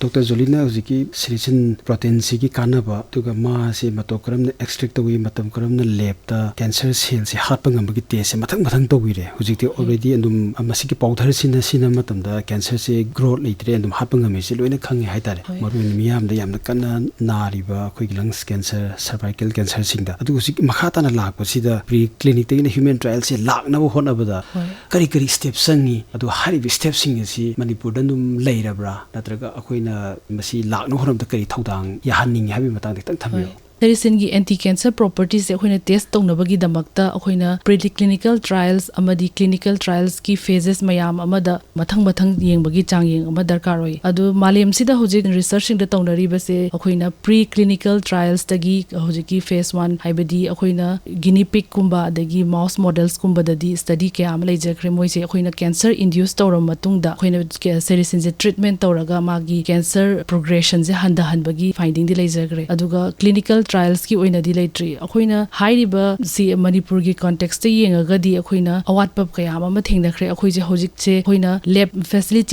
ꯗꯣꯛꯇꯔ ꯖꯣꯂꯤꯅ ꯍꯧꯖꯤꯛꯀꯤ ꯁꯦꯔꯤꯁꯤꯟ ꯄ꯭ꯔꯣꯇꯤꯟꯁꯤꯒꯤ ꯀꯥꯟꯅꯕ, ꯑꯗꯨꯒ ꯃꯥꯁꯤ ꯃꯇꯧ ꯀꯔꯝꯅ ꯑꯦꯛꯁꯇ꯭ꯔꯦꯛ ꯇꯧꯏ, ꯃꯇꯝ ꯀꯔꯝꯅ ꯂꯦꯞꯇ ꯀꯦꯟꯁꯔ ꯁꯦꯜꯁꯦ ꯍꯥꯠꯄ ꯉꯝꯕꯒꯤ ꯇꯦꯁꯁꯦ ꯃꯊꯪ ꯃꯊꯪ ꯇꯧꯕꯤꯔꯦ꯫ ꯍꯧꯖꯤꯛꯇꯤ ꯑꯣꯜꯔꯦꯗꯤ ꯑꯗꯨꯝ ꯃꯁꯤꯒꯤ ꯄꯥꯎꯗꯔꯁꯤꯅ ꯁꯤꯖꯤꯟꯅꯕ ꯃꯇꯝꯗ ꯀꯦꯟꯁꯔꯁꯦ ꯒ꯭ꯔꯣꯠ ꯂꯩꯇ꯭ꯔꯦ, ꯑꯗꯨꯝ ꯍꯥꯠꯄ ꯉꯝꯃꯤ, ꯁꯤ ꯂꯣꯏꯅ ꯈꯪꯉꯦ ꯍꯥꯏꯇꯥꯔꯦ꯫ ꯍꯣꯏ꯫ ꯃꯔꯨꯑꯣꯏꯅ ꯃꯤꯌꯥꯝꯗ ꯌꯥꯝꯅ ꯀꯟꯅ ꯅꯥꯔꯤꯕ ꯑꯩꯈꯣꯏꯒꯤ ꯂꯪꯁ ꯀꯦꯟꯁꯔ, ꯁꯔꯚꯥꯏꯀꯦꯜ ꯀꯦꯟꯁꯔꯁꯤꯡꯗ꯫ ꯑꯗꯨꯒ ꯍꯧꯖꯤꯛ ꯃꯈꯥ ꯇꯥꯅ ꯂꯥꯛꯄꯁꯤꯗ ꯄ꯭ꯔꯤ ꯀ꯭ꯂꯤꯅꯤꯛꯇꯒꯤꯅ ꯍ꯭ꯌꯨꯃꯦꯟ ꯇ꯭ꯔꯥꯌꯦꯜꯁꯦ ꯂꯥꯛꯅꯕ ꯍꯣꯠꯅꯕꯗ ꯍꯣꯏ꯫ ꯀꯔꯤ ꯀꯔꯤ ꯁ꯭ꯇꯦꯞ ꯆꯪꯉꯤ, ꯑꯗꯨ ꯍꯥꯏꯔꯤꯕ ꯁ꯭ꯇꯦꯞꯁꯤꯡ ꯑꯁꯤ ꯃꯅꯤꯄꯨꯔꯗ ꯑꯗꯨꯝ ꯂꯩꯔꯕ꯭ꯔꯥ, ꯅꯠꯇ꯭ꯔꯒ ꯑꯩꯈꯣꯏꯅ ꯃꯁꯤ ꯂꯥꯛꯅꯕ ꯍꯣꯠꯅꯕꯗ ꯀꯔꯤ ꯊꯧꯗꯥꯡ ꯌꯥꯍꯟꯅꯤꯡꯉꯤ ꯍꯥꯏꯕꯒꯤ ꯃꯇꯥꯡꯗ ꯈꯤꯇꯪ ꯊꯝꯕꯤꯌꯨ꯫ ꯍꯣꯏ꯫ ꯁꯦꯔꯤꯁꯤꯟꯒꯤ ꯑꯦꯟꯇꯤ ꯀꯦꯟꯁꯔ ꯄ꯭ꯔꯣꯄꯔꯇꯤꯁꯦ ꯑꯩꯈꯣꯏꯅ ꯇꯦꯁ ꯇꯧꯅꯕꯒꯤꯗꯃꯛꯇ ꯑꯩꯈꯣꯏꯅ ꯄ꯭ꯔꯤ ꯀ꯭ꯂꯤꯅꯤꯀꯦꯜ ꯇ꯭ꯔꯥꯌꯦꯜꯁ ꯑꯃꯗꯤ ꯀ꯭ꯂꯤꯅꯤꯀꯦꯜ ꯇ꯭ꯔꯥꯌꯦꯜꯁꯀꯤ ꯐꯦꯖꯦꯁ ꯃꯌꯥꯝ ꯑꯃꯗ ꯃꯊꯪ ꯃꯊꯪ ꯌꯦꯡꯕꯒꯤ ꯆꯥꯡꯌꯦꯡ ꯑꯃ ꯗꯔꯀꯥꯔ ꯑꯣꯏ꯫ ꯑꯗꯨ ꯃꯥꯂꯦꯝꯁꯤꯗ ꯍꯧꯖꯤꯛ ꯔꯤꯁꯔꯆꯁꯤꯡꯗ ꯇꯧꯅꯔꯤꯕꯁꯦ ꯑꯩꯈꯣꯏꯅ ꯄ꯭ꯔꯤ ꯀ꯭ꯂꯤꯅꯤꯀꯦꯜ ꯇ꯭ꯔꯥꯌꯦꯜꯁꯇꯒꯤ ꯍꯧꯖꯤꯛꯀꯤ ꯐꯦꯖ ꯋꯥꯟ, ꯍꯥꯏꯕꯗꯤ ꯑꯩꯈꯣꯏꯅ ꯒꯤꯅꯤ ꯄꯤꯛꯀꯨꯝꯕ ꯑꯗꯒꯤ ꯃꯥꯎꯁ ꯃꯣꯗꯦꯜꯁꯀꯨꯝꯕꯗꯗꯤ ꯁ꯭ꯇꯗꯤ ꯀꯌꯥ ꯑꯃ ꯂꯩꯖꯈ꯭ꯔꯦ꯫ ꯃꯣꯏꯁꯦ ꯑꯩꯈꯣꯏꯅ ꯀꯦꯟꯁꯔ ꯏꯟꯗ꯭ꯌꯨꯁ ꯇꯧꯔꯕ ꯃꯇꯨꯡꯗ ꯑꯩꯈꯣꯏꯅ ꯀꯦ-, ꯁꯦꯔꯤꯁꯤꯟꯁꯦ ꯇ꯭ꯔꯤꯠꯃꯦꯟ ꯇꯧꯔꯒ ꯃꯥꯒꯤ ꯀꯦꯟꯁꯔ ꯄ꯭ꯔꯣꯒ꯭ꯔꯦꯁꯟꯁꯦ ꯍꯟꯊꯍꯟꯕꯒꯤ ꯐꯥꯏꯟꯗꯤꯡꯗꯤ ꯂꯩꯖꯈ꯭ꯔꯦ꯫ ꯑꯗꯨꯒ ꯀ꯭ꯂꯤꯅꯤꯀꯦꯜ ꯇ꯭ꯔꯥꯌꯦꯜꯁꯀꯤ ꯑꯣꯏꯅꯗꯤ ꯂꯩꯇ꯭ꯔꯤ꯫ ꯑꯩꯈꯣꯏꯅ ꯍꯥꯏꯔꯤꯕ ꯁꯤ ꯃꯅꯤꯄꯨꯔꯒꯤ ꯀꯣꯟꯇꯦꯛꯁꯇ ꯌꯦꯡꯉꯒꯗꯤ ꯑꯩꯈꯣꯏꯅ ꯑꯋꯥꯠꯄ ꯀꯌꯥ ꯑꯃ ꯊꯦꯡꯅꯈ꯭ꯔꯦ꯫ ꯑꯩꯈꯣꯏꯁꯦ ꯍꯧꯖꯤꯛꯁꯦ ꯑꯩꯈꯣꯏꯅ ꯂꯦꯕ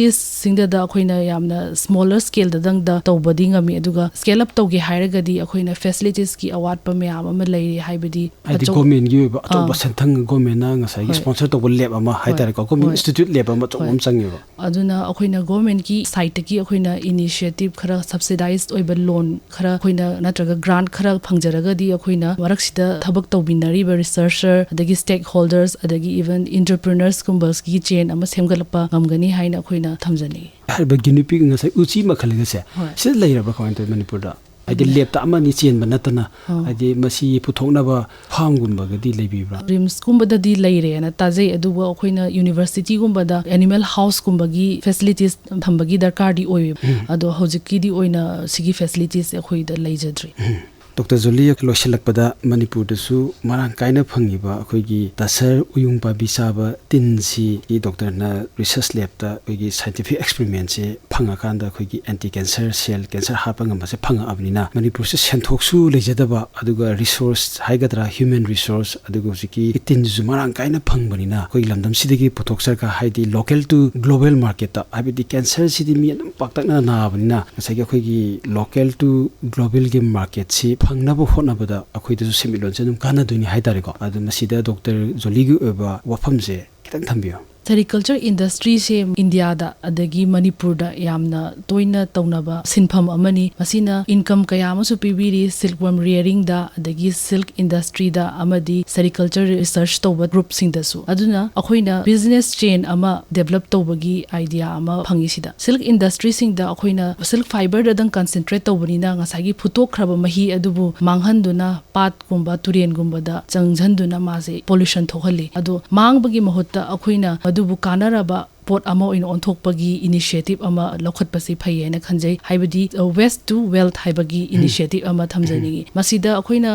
ꯐꯦꯁꯤꯂꯤꯇꯤꯁꯁꯤꯡꯗꯗ ꯑꯩꯈꯣꯏꯅ ꯌꯥꯝꯅ ꯁ꯭ꯃꯣꯂꯔ ꯁ꯭ꯀꯦꯜꯗꯗꯪꯗ ꯇꯧꯕꯗꯤ ꯉꯝꯃꯤ, ꯑꯗꯨꯒ ꯁ꯭ꯀꯦꯜ ꯑꯞ ꯇꯧꯒꯦ ꯍꯥꯏꯔꯒꯗꯤ ꯑꯩꯈꯣꯏꯅ ꯐꯦꯁꯤꯂꯤꯇꯤꯁꯀꯤ ꯑꯋꯥꯠꯄ ꯃꯌꯥꯝ ꯑꯃ ꯂꯩꯔꯤ꯫ ꯍꯥꯏꯕꯗꯤ ꯍꯥꯏꯗꯤ ꯑꯆꯧ- ꯒꯣꯔꯃꯦꯟꯒꯤ ꯑꯣꯏꯕ ꯑꯆꯧꯕ ꯑꯥ꯫ ꯁꯦꯟꯊꯪ, ꯒꯣꯔꯃꯦꯟꯅ ꯉꯁꯥꯏꯒꯤ ꯍꯣꯏ꯫ ꯁ꯭ꯄꯣꯟꯁꯔ ꯇꯧꯕ ꯂꯦꯕ ꯑꯃ ꯍꯣꯏ꯫ ꯍꯥꯏꯇꯥꯔꯦꯀꯣ, ꯒꯣꯔꯃꯦꯟ ꯍꯣꯏ꯫ ꯏꯟꯁꯇꯤꯇ꯭ꯌꯨꯠ ꯂꯦꯕ ꯑꯃ ꯑꯆꯧꯕ ꯍꯣꯏ꯫ ꯑꯃ ꯆꯪꯉꯦꯕ꯫ ꯑꯗꯨꯅ ꯑꯩꯈꯣꯏꯅ ꯒꯣꯔꯃꯦꯟꯒꯤ ꯁꯥꯏꯠꯇꯒꯤ ꯑꯩꯈꯣꯏꯅ ꯏꯅꯤꯁꯤꯌꯦꯇꯤꯞ ꯈꯔ, ꯁꯕꯁꯤꯗꯥꯏꯁ ꯑꯣꯏꯕ ꯂꯣꯟ ꯈꯔ ꯑꯩꯈꯣꯏꯅ ꯅꯠꯇ꯭ꯔꯒ ꯒ꯭ꯔꯥꯟꯠ ꯈꯔ ꯐꯪꯖꯔꯒꯗꯤ ꯑꯩꯈꯣꯏꯅ ꯃꯔꯛꯁꯤꯗ ꯊꯕꯛ ꯇꯧꯃꯤꯟꯅꯔꯤꯕ ꯔꯤꯁꯔꯆꯔ, ꯑꯗꯒꯤ ꯁ꯭ꯇꯦꯛ ꯍꯣꯜꯗꯔꯁ, ꯑꯗꯒꯤ ꯏꯚꯟ ꯑꯦꯟꯇꯔꯄ꯭ꯔꯤꯅꯔꯁꯀꯨꯝꯕꯒꯤ ꯆꯦꯟ ꯑꯃ ꯁꯦꯝꯒꯠꯂꯛꯄ ꯉꯝꯒꯅꯤ ꯍꯥꯏꯅ ꯑꯩꯈꯣꯏꯅ ꯊꯝꯖꯅꯤꯡꯏ꯫ ꯍꯥꯏꯔꯤꯕ ꯒꯤꯅꯤ ꯄꯤꯛ ꯉꯁꯥꯏ ꯎꯆꯤ ꯃꯈꯜꯒꯁꯦ ꯍꯣꯏ꯫ ꯁꯤꯗ ꯂꯩꯔꯕ꯭ꯔꯥ, ꯀꯃꯥꯏꯅ ꯇꯧꯋꯤ ꯃꯅꯤꯄꯨꯔꯗ? ꯍꯥꯏꯗꯤ ꯂꯦꯞꯇ ꯑꯃꯅꯤ ꯆꯦꯟꯕ ꯅꯠꯇꯅ, ꯑꯥ꯫ ꯍꯥꯏꯗꯤ ꯃꯁꯤ ꯄꯨꯊꯣꯛꯅꯕ ꯐꯥꯝꯒꯨꯝꯕꯒꯗꯤ ꯂꯩꯕꯤꯕ꯭ꯔꯥ? ꯔꯤꯝꯁꯀꯨꯝꯕꯗꯗꯤ ꯂꯩꯔꯦꯅ ꯇꯥꯖꯩ, ꯑꯗꯨꯕꯨ ꯑꯩꯈꯣꯏꯅ ꯌꯨꯅꯤꯚꯔꯁꯤꯇꯤꯒꯨꯝꯕꯗ ꯑꯦꯅꯤꯃꯦꯜ ꯍꯥꯎꯁꯀꯨꯝꯕꯒꯤ ꯐꯦꯁꯤꯂꯤꯇꯤꯁ ꯊꯝꯕꯒꯤ ꯗꯔꯀꯥꯔꯗꯤ ꯑꯣꯏꯌꯦꯕ꯫ ꯎꯝ꯫ ꯑꯗꯣ ꯍꯧꯖꯤꯛꯀꯤꯗꯤ ꯑꯣꯏꯅ ꯁꯤꯒꯤ ꯐꯦꯁꯤꯂꯤꯇꯤꯁ ꯑꯩꯈꯣꯏꯗ ꯂꯩꯖꯗ꯭ꯔꯤ꯫ ꯎꯝ꯫ ꯗꯣꯛꯇꯔ ꯖꯣꯂꯤ, ꯂꯣꯏꯁꯤꯜꯂꯛꯄꯗ ꯃꯅꯤꯄꯨꯔꯗꯁꯨ ꯃꯔꯥꯡ ꯀꯥꯏꯅ ꯐꯪꯉꯤꯕ ꯑꯩꯈꯣꯏꯒꯤ ꯇꯁꯔ ꯎꯌꯨꯡ ꯄꯥꯝꯕꯤ ꯆꯥꯕ ꯇꯤꯟꯁꯤ ꯗꯣꯛꯇꯔꯅ ꯔꯤꯁꯔꯁ ꯂꯦꯞꯇ ꯑꯩꯈꯣꯏꯒꯤ ꯁꯥꯏꯟꯇꯤꯐꯤꯛ ꯑꯦꯛꯁꯄꯦꯔꯤꯃꯦꯟꯁꯦ ꯐꯪꯉꯀꯥꯟꯗ ꯑꯩꯈꯣꯏꯒꯤ ꯑꯦꯟꯇꯤ ꯀꯦꯟꯁꯔ ꯁꯦꯜ, ꯀꯦꯟꯁꯔ ꯍꯥꯠꯄ ꯉꯝꯕꯁꯦ ꯐꯪꯉꯛꯑꯕꯅꯤꯅ ꯃꯅꯤꯄꯨꯔꯁꯦ ꯁꯦꯟꯊꯣꯛꯁꯨ ꯂꯩꯖꯗꯕ, ꯑꯗꯨꯒ ꯔꯤꯁꯣꯔꯁ ꯍꯥꯏꯒꯗ꯭ꯔꯥ, ꯍ꯭ꯌꯨꯃꯦꯟ ꯔꯤꯁꯣꯔꯁ, ꯑꯗꯨꯒ ꯍꯧꯖꯤꯛꯀꯤ ꯇꯤꯟꯁꯤꯁꯨ ꯃꯔꯥꯡ ꯀꯥꯏꯅ ꯐꯪꯕꯅꯤꯅ ꯑꯩꯈꯣꯏꯒꯤ ꯂꯝꯗꯝꯁꯤꯗꯒꯤ ꯄꯨꯊꯣꯛꯆꯔꯒ, ꯍꯥꯏꯗꯤ local to global marketꯇ, ꯍꯥꯏꯕꯗꯤ ꯀꯦꯟꯁꯔꯁꯤꯗꯤ ꯃꯤ ꯑꯗꯨꯝ ꯄꯥꯛꯇꯛꯅꯅ ꯅꯥꯕꯅꯤꯅ ꯉꯁꯥꯏꯒꯤ ꯑꯩꯈꯣꯏꯒꯤ local to globalꯒꯤ marketꯁꯤ ꯐꯪꯅꯕ ꯍꯣꯠꯅꯕꯗ ꯑꯩꯈꯣꯏꯗꯁꯨ ꯁꯦꯟꯃꯤꯠꯂꯣꯟꯁꯦ ꯑꯗꯨꯝ ꯀꯥꯟꯅꯗꯣꯏꯅꯤ ꯍꯥꯏꯇꯥꯔꯦꯀꯣ꯫ ꯑꯗꯨ ꯃꯁꯤꯗ ꯗꯣꯛꯇꯔ ꯖꯣꯂꯤꯒꯤ ꯑꯣꯏꯕ ꯋꯥꯐꯝꯁꯦ ꯈꯤꯇꯪ ꯊꯝꯕꯤꯌꯨ꯫ ꯁꯦꯔꯤꯀꯜꯆꯔ ꯏꯟꯗꯁꯇ꯭ꯔꯤꯁꯦ ꯏꯟꯗꯤꯌꯥꯗ ꯑꯗꯒꯤ ꯃꯅꯤꯄꯨꯔꯗ ꯌꯥꯝꯅ ꯇꯣꯏꯅ ꯇꯧꯅꯕ ꯁꯤꯟꯐꯝ ꯑꯃꯅꯤ꯫ ꯃꯁꯤꯅ ꯏꯟꯀꯝ ꯀꯌꯥ ꯑꯃꯁꯨ ꯄꯤꯕꯤꯔꯤ, silkworm rearingꯗ, ꯑꯗꯒꯤ ꯁꯤꯜꯛ ꯏꯟꯗꯁꯇ꯭ꯔꯤꯗ, ꯑꯃꯗꯤ ꯁꯦꯔꯤꯀꯜꯆꯔ ꯔꯤꯁꯔꯁ ꯇꯧꯕ ꯒ꯭ꯔꯨꯞꯁꯤꯡꯗꯁꯨ꯫ ꯑꯗꯨꯅ ꯑꯩꯈꯣꯏꯅ ꯕꯤꯖꯤꯅꯦꯁ ꯆꯦꯟ ꯑꯃ ꯗꯦꯕꯂꯞ ꯇꯧꯕꯒꯤ ꯑꯥꯏꯗꯤꯌꯥ ꯑꯃ ꯐꯪꯉꯤ ꯁꯤꯗ꯫ ꯁꯤꯜꯛ ꯏꯟꯗꯁꯇ꯭ꯔꯤꯁꯤꯡꯗ ꯑꯩꯈꯣꯏꯅ ꯁꯤꯜꯛ ꯐꯥꯏꯕꯔꯗꯗꯪ ꯀꯟꯁꯦꯟꯇ꯭ꯔꯦꯠ ꯇꯧꯕꯅꯤꯅ ꯉꯁꯥꯏꯒꯤ ꯐꯨꯠꯇꯣꯛꯈ꯭ꯔꯕ ꯃꯍꯤ ꯑꯗꯨꯕꯨ ꯃꯥꯡꯍꯟꯗꯨꯅ ꯄꯥꯠꯀꯨꯝꯕ ꯇꯨꯔꯦꯟꯒꯨꯝꯕꯗ ꯆꯪꯁꯤꯟꯗꯨꯅ ꯃꯥꯁꯦ ꯄꯣꯂꯨꯁꯟ ꯊꯣꯛꯍꯜꯂꯤ꯫ ꯑꯗꯣ ꯃꯥꯡꯕꯒꯤ ꯃꯍꯨꯠꯇ ꯑꯩꯈꯣꯏꯅ ꯃꯗꯨꯕꯨ ꯀꯥꯟꯅꯔꯕ ꯄꯣꯠ ꯑꯃ ꯑꯣꯏꯅ ꯑꯣꯟꯊꯣꯛꯄꯒꯤ ꯏꯅꯤꯁꯤꯌꯦꯇꯤꯞ ꯑꯃ ꯂꯧꯈꯠꯄꯁꯤ ꯐꯩ ꯍꯥꯏꯅ ꯈꯟꯖꯩ꯫ ꯍꯥꯏꯕꯗꯤ, waste to wealth ꯍꯥꯏꯕꯒꯤ ꯏꯅꯤꯁꯤꯌꯦꯇꯤꯞ ꯑꯃ ꯊꯝꯖꯅꯤꯡꯉꯤ꯫ ꯃꯁꯤꯗ ꯑꯩꯈꯣꯏꯅ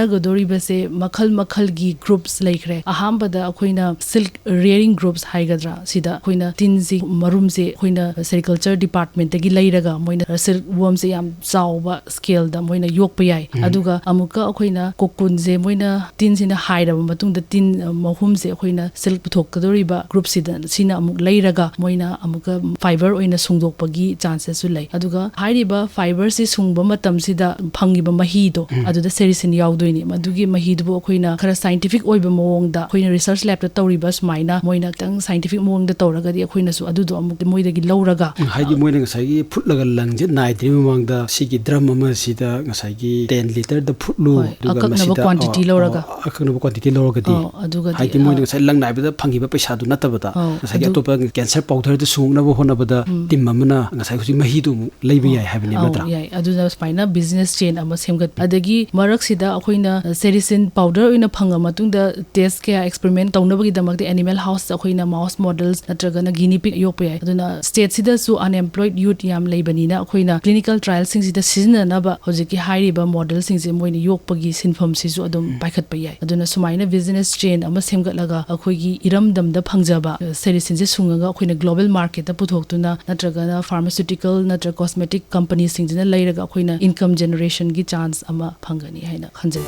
ꯀꯥꯟꯅꯒꯗꯧꯔꯤꯕꯁꯦ ꯃꯈꯜ ꯃꯈꯜꯒꯤ ꯒ꯭ꯔꯨꯞꯁ ꯂꯩꯈ꯭ꯔꯦ꯫ ꯑꯍꯥꯟꯕꯗ ꯑꯩꯈꯣꯏꯅ ꯁꯤꯜꯛ ꯔꯤꯌꯔꯤꯡ ꯒ꯭ꯔꯨꯞꯁ ꯍꯥꯏꯒꯗ꯭ꯔꯥ, ꯁꯤꯗ ꯑꯩꯈꯣꯏꯅ ꯇꯤꯟꯁꯤ, ꯃꯔꯨꯝꯁꯦ ꯑꯩꯈꯣꯏꯅ ꯁꯦꯔꯤꯀꯜꯆꯔ ꯗꯤꯄꯥꯔꯠꯃꯦꯟꯇꯒꯤ ꯂꯩꯔꯒ ꯃꯣꯏꯅ ꯁꯤꯜꯛ ꯋꯣꯝꯁꯦ ꯌꯥꯝ ꯆꯥꯎꯕ ꯁ꯭ꯀꯦꯜꯗ ꯃꯣꯏꯅ ꯌꯣꯛꯄ ꯌꯥꯏ꯫ ꯎꯝ꯫ ꯑꯗꯨꯒ ꯑꯃꯨꯛꯀ ꯑꯩꯈꯣꯏꯅ ꯀꯣꯀꯨꯟꯁꯦ ꯃꯣꯏꯅ ꯇꯤꯟꯁꯤꯅ ꯍꯥꯏꯔꯕ ꯃꯇꯨꯡꯗ ꯇꯤꯟ, ꯑ, ꯃꯍꯨꯝꯁꯦ ꯑꯩꯈꯣꯏꯅ ꯁꯤꯜꯛ ꯄꯨꯊꯣꯛꯀꯗꯧꯔꯤꯕ ꯒ꯭ꯔꯨꯞꯁꯤꯗ, ꯁꯤꯅ ꯑꯃꯨꯛ ꯂꯩꯔꯒ ꯃꯣꯏꯅ ꯑꯃꯨꯛꯀ ꯐꯥꯏꯕꯔ ꯑꯣꯏꯅ ꯁꯨꯡꯗꯣꯛꯄꯒꯤ ꯆꯥꯟꯁꯦꯁꯁꯨ ꯂꯩ꯫ ꯑꯗꯨꯒ ꯍꯥꯏꯔꯤꯕ ꯐꯥꯏꯕꯔꯁꯤ ꯁꯨꯡꯕ ꯃꯇꯝꯁꯤꯗ ꯐꯪꯉꯤꯕ ꯃꯍꯤꯗꯣ, ꯎꯝ꯫ ꯑꯗꯨꯗ ꯁꯦꯔꯤꯁꯤꯟ ꯌꯥꯎꯗꯣꯏꯅꯤ꯫ ꯃꯗꯨꯒꯤ ꯃꯍꯤꯗꯨꯕꯨ ꯑꯩꯈꯣꯏꯅ ꯈꯔ ꯁꯥꯏꯟꯇꯤꯐꯤꯛ ꯑꯣꯏꯕ ꯃꯑꯣꯡꯗ, ꯑꯩꯈꯣꯏꯅ ꯔꯤꯁꯔꯁ ꯂꯦꯕꯇ ꯇꯧꯔꯤꯕ ꯁꯨꯃꯥꯏꯅ ꯃꯣꯏꯅ ꯈꯤꯇꯪ ꯁꯥꯏꯟꯇꯤꯐꯤꯛ ꯃꯑꯣꯡꯗ ꯇꯧꯔꯒꯗꯤ ꯑꯩꯈꯣꯏꯅꯁꯨ ꯑꯗꯨꯗꯣ ꯑꯃꯨꯛ ꯃꯣꯏꯗꯒꯤ ꯂꯧꯔꯒ, ꯎꯝ, ꯍꯥꯏꯗꯤ ꯃꯣꯏꯅ ꯉꯁꯥꯏꯒꯤ ꯐꯨꯠꯂꯒ ꯂꯪꯁꯦ ꯅꯥꯏꯗ꯭ꯔꯤꯉꯩ ꯃꯃꯥꯡꯗ ꯁꯤꯒꯤ ꯗ꯭ꯔꯝ ꯑꯃꯁꯤꯗ ꯉꯁꯥꯏꯒꯤ ꯇꯦꯟ ꯂꯤꯇꯔꯗ ꯐꯨꯠꯂꯨ, ꯍꯣꯏ, ꯑꯗꯨꯒ ꯑꯀꯛꯅꯕ ꯃꯁꯤꯗ, quantity ꯑ, ꯂꯧꯔꯒ꯫ ꯑ, ꯑꯀꯛꯅꯕ quantity ꯂꯧꯔꯒꯗꯤ, ꯑꯧ, ꯑꯗꯨꯒꯗꯤ, ꯍꯥꯏꯗꯤ ꯃꯣꯏꯅ ꯑ, ꯉꯁꯥꯏ ꯂꯪ ꯅꯥꯏꯕꯗ ꯐꯪꯈꯤꯕ ꯄꯩꯁꯥꯗꯨ ꯅꯠꯇꯕꯗ ꯑꯧ, ꯉꯁꯥꯏꯒꯤ ꯑꯗꯨ ꯑꯇꯣꯞꯄ ꯀꯦꯟꯁꯔ ꯄꯥꯎꯗꯔꯗ ꯁꯨꯡꯉꯛꯅꯕ ꯍꯣꯠꯅꯕꯗ ꯇꯤꯝ ꯑꯃꯅ ꯉꯁꯥꯏ ꯍꯧꯖꯤꯛ ꯃꯍꯤꯗꯨ ꯑꯃꯨꯛ ꯂꯩꯕ ꯌꯥꯏ ꯍꯥꯏꯕꯅꯤ, ꯑꯧ, ꯅꯠꯇ꯭ꯔꯥ? ꯌꯥꯏ꯫ ꯑꯗꯨꯅ ꯁꯨꯃꯥꯏꯅ ꯕꯤꯖꯤꯅꯦꯁ ꯆꯦꯟ ꯑꯃ ꯁꯦꯝꯒꯠꯄ꯫ ꯑꯗꯒꯤ ꯃꯔꯛꯁꯤꯗ ꯑꯩꯈꯣꯏꯅ ꯁꯦꯔꯤꯁꯤꯟ ꯄꯥꯎꯗꯔ ꯑꯣꯏꯅ ꯐꯪꯉ ꯃꯇꯨꯡꯗ ꯇꯦꯁ ꯀꯌꯥ ꯑꯦꯛꯁꯄꯦꯔꯤꯃꯦꯟ ꯇꯧꯅꯕꯒꯤꯗꯃꯛꯇ ꯑꯦꯅꯤꯃꯦꯜ ꯍꯥꯎꯁꯇ ꯑꯩꯈꯣꯏꯅ ꯃꯥꯎꯁ ꯃꯣꯗꯦꯜꯁ ꯅꯠꯇ꯭ꯔꯒꯅ ꯒꯤꯅꯤ ꯄꯤꯛ ꯌꯣꯛꯄ ꯌꯥꯏ꯫ ꯑꯗꯨꯅ ꯁ꯭ꯇꯦꯠꯁꯤꯗꯁꯨ ꯑꯟꯑꯦꯝꯄ꯭ꯂꯣꯏꯗ ꯌꯨꯠ ꯌꯥꯝ ꯂꯩꯕꯅꯤꯅ ꯑꯩꯈꯣꯏꯅ ꯀ꯭ꯂꯤꯅꯤꯀꯦꯜ ꯇ꯭ꯔꯥꯏꯜꯁꯤꯡꯁꯤꯗ ꯁꯤꯖꯤꯟꯅꯅꯕ ꯍꯧꯖꯤꯛꯀꯤ ꯍꯥꯏꯔꯤꯕ ꯃꯣꯗꯦꯜꯁꯤꯡꯁꯦ ꯃꯣꯏꯅ ꯌꯣꯛꯄꯒꯤ ꯁꯤꯟꯐꯝꯁꯤꯁꯨ ꯑꯗꯨꯝ ꯄꯥꯏꯈꯠꯄ ꯌꯥꯏ꯫ ꯑꯗꯨꯅ ꯁꯨꯃꯥꯏꯅ ꯕꯤꯖꯤꯅꯦꯁ ꯆꯦꯟ ꯑꯃ ꯁꯦꯝꯒꯠꯂꯒ ꯑꯩꯈꯣꯏꯒꯤ ꯏꯔꯝꯗꯝꯗ ꯐꯪꯖꯕ ꯁꯦꯔꯤꯁꯤꯟꯁꯦ ꯁꯨꯡꯉꯒ ꯑꯩꯈꯣꯏꯅ ꯒ꯭ꯂꯣꯕꯦꯜ ꯃꯥꯔꯀꯦꯠꯇ ꯄꯨꯊꯣꯛꯇꯨꯅ ꯅꯠꯇ꯭ꯔꯒꯅ ꯐꯥꯔꯃꯥꯁꯤꯎꯇꯤꯀꯦꯜ ꯅꯠꯇ꯭ꯔꯒ ꯀꯣꯁꯃꯦꯇꯤꯛ ꯀꯝꯄꯅꯤꯁꯤꯡꯁꯤꯅ ꯂꯩꯔꯒ ꯑꯩꯈꯣꯏꯅ ꯏꯟꯀꯝ ꯖꯦꯅꯦꯔꯦꯁꯟꯒꯤ ꯆꯥꯟꯁ ꯑꯃ ꯐꯪꯒꯅꯤ ꯍꯥꯏꯅ ꯈꯟꯖꯩ꯫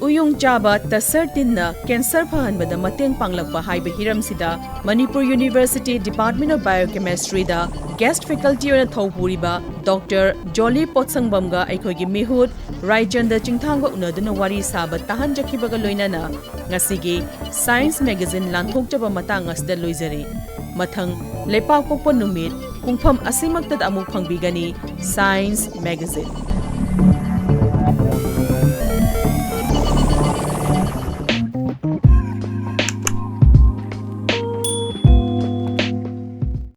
ꯎꯌꯨꯡ ꯆꯥꯕ ꯇꯁꯔ ꯇꯤꯟꯅ ꯀꯦꯟꯁꯔ ꯐꯍꯟꯕꯗ ꯃꯇꯦꯡ ꯄꯥꯡꯂꯛꯄ ꯍꯥꯏꯕ ꯍꯤꯔꯝꯁꯤꯗ ꯃꯅꯤꯄꯨꯔ ꯌꯨꯅꯤꯚꯔꯁꯤꯇꯤ ꯗꯤꯄꯥꯔꯠꯃꯦꯟ ꯑꯣꯐ ꯕꯥꯏꯑꯣꯀꯦꯃꯤꯁꯇ꯭ꯔꯤꯗ ꯒꯦꯁ꯭ꯠ ꯐꯦꯀꯜꯇꯤ ꯑꯣꯏꯅ ꯊꯧ ꯄꯨꯔꯤꯕ ꯗꯣꯛꯇꯔ ꯖꯣꯂꯤ ꯄꯣꯠꯁꯪꯕꯝꯒ ꯑꯩꯈꯣꯏꯒꯤ ꯃꯤꯍꯨꯠ ꯔꯥꯏꯆꯟꯗ ꯆꯤꯡꯊꯥꯡꯒ ꯎꯅꯗꯨꯅ ꯋꯥꯔꯤ ꯁꯥꯕ ꯇꯥꯍꯟꯖꯈꯤꯕꯒ ꯂꯣꯏꯅꯅ ꯉꯁꯤꯒꯤ ꯁꯥꯏꯟꯁ ꯃꯦꯒꯥꯖꯤꯟ ꯂꯥꯟꯊꯣꯛꯆꯕ ꯃꯇꯥꯡ ꯑꯁꯤꯗ ꯂꯣꯏꯖꯔꯦ꯫ ꯃꯊꯪ ꯂꯩꯄꯥꯛꯄꯣꯛꯄ ꯅꯨꯃꯤꯠ ꯄꯨꯡꯐꯝ ꯑꯁꯤꯃꯛꯇꯗ ꯑꯃꯨꯛ ꯐꯪꯕꯤꯒꯅꯤ ꯁꯥꯏꯟꯁ ꯃꯦꯒꯥꯖꯤꯟ꯫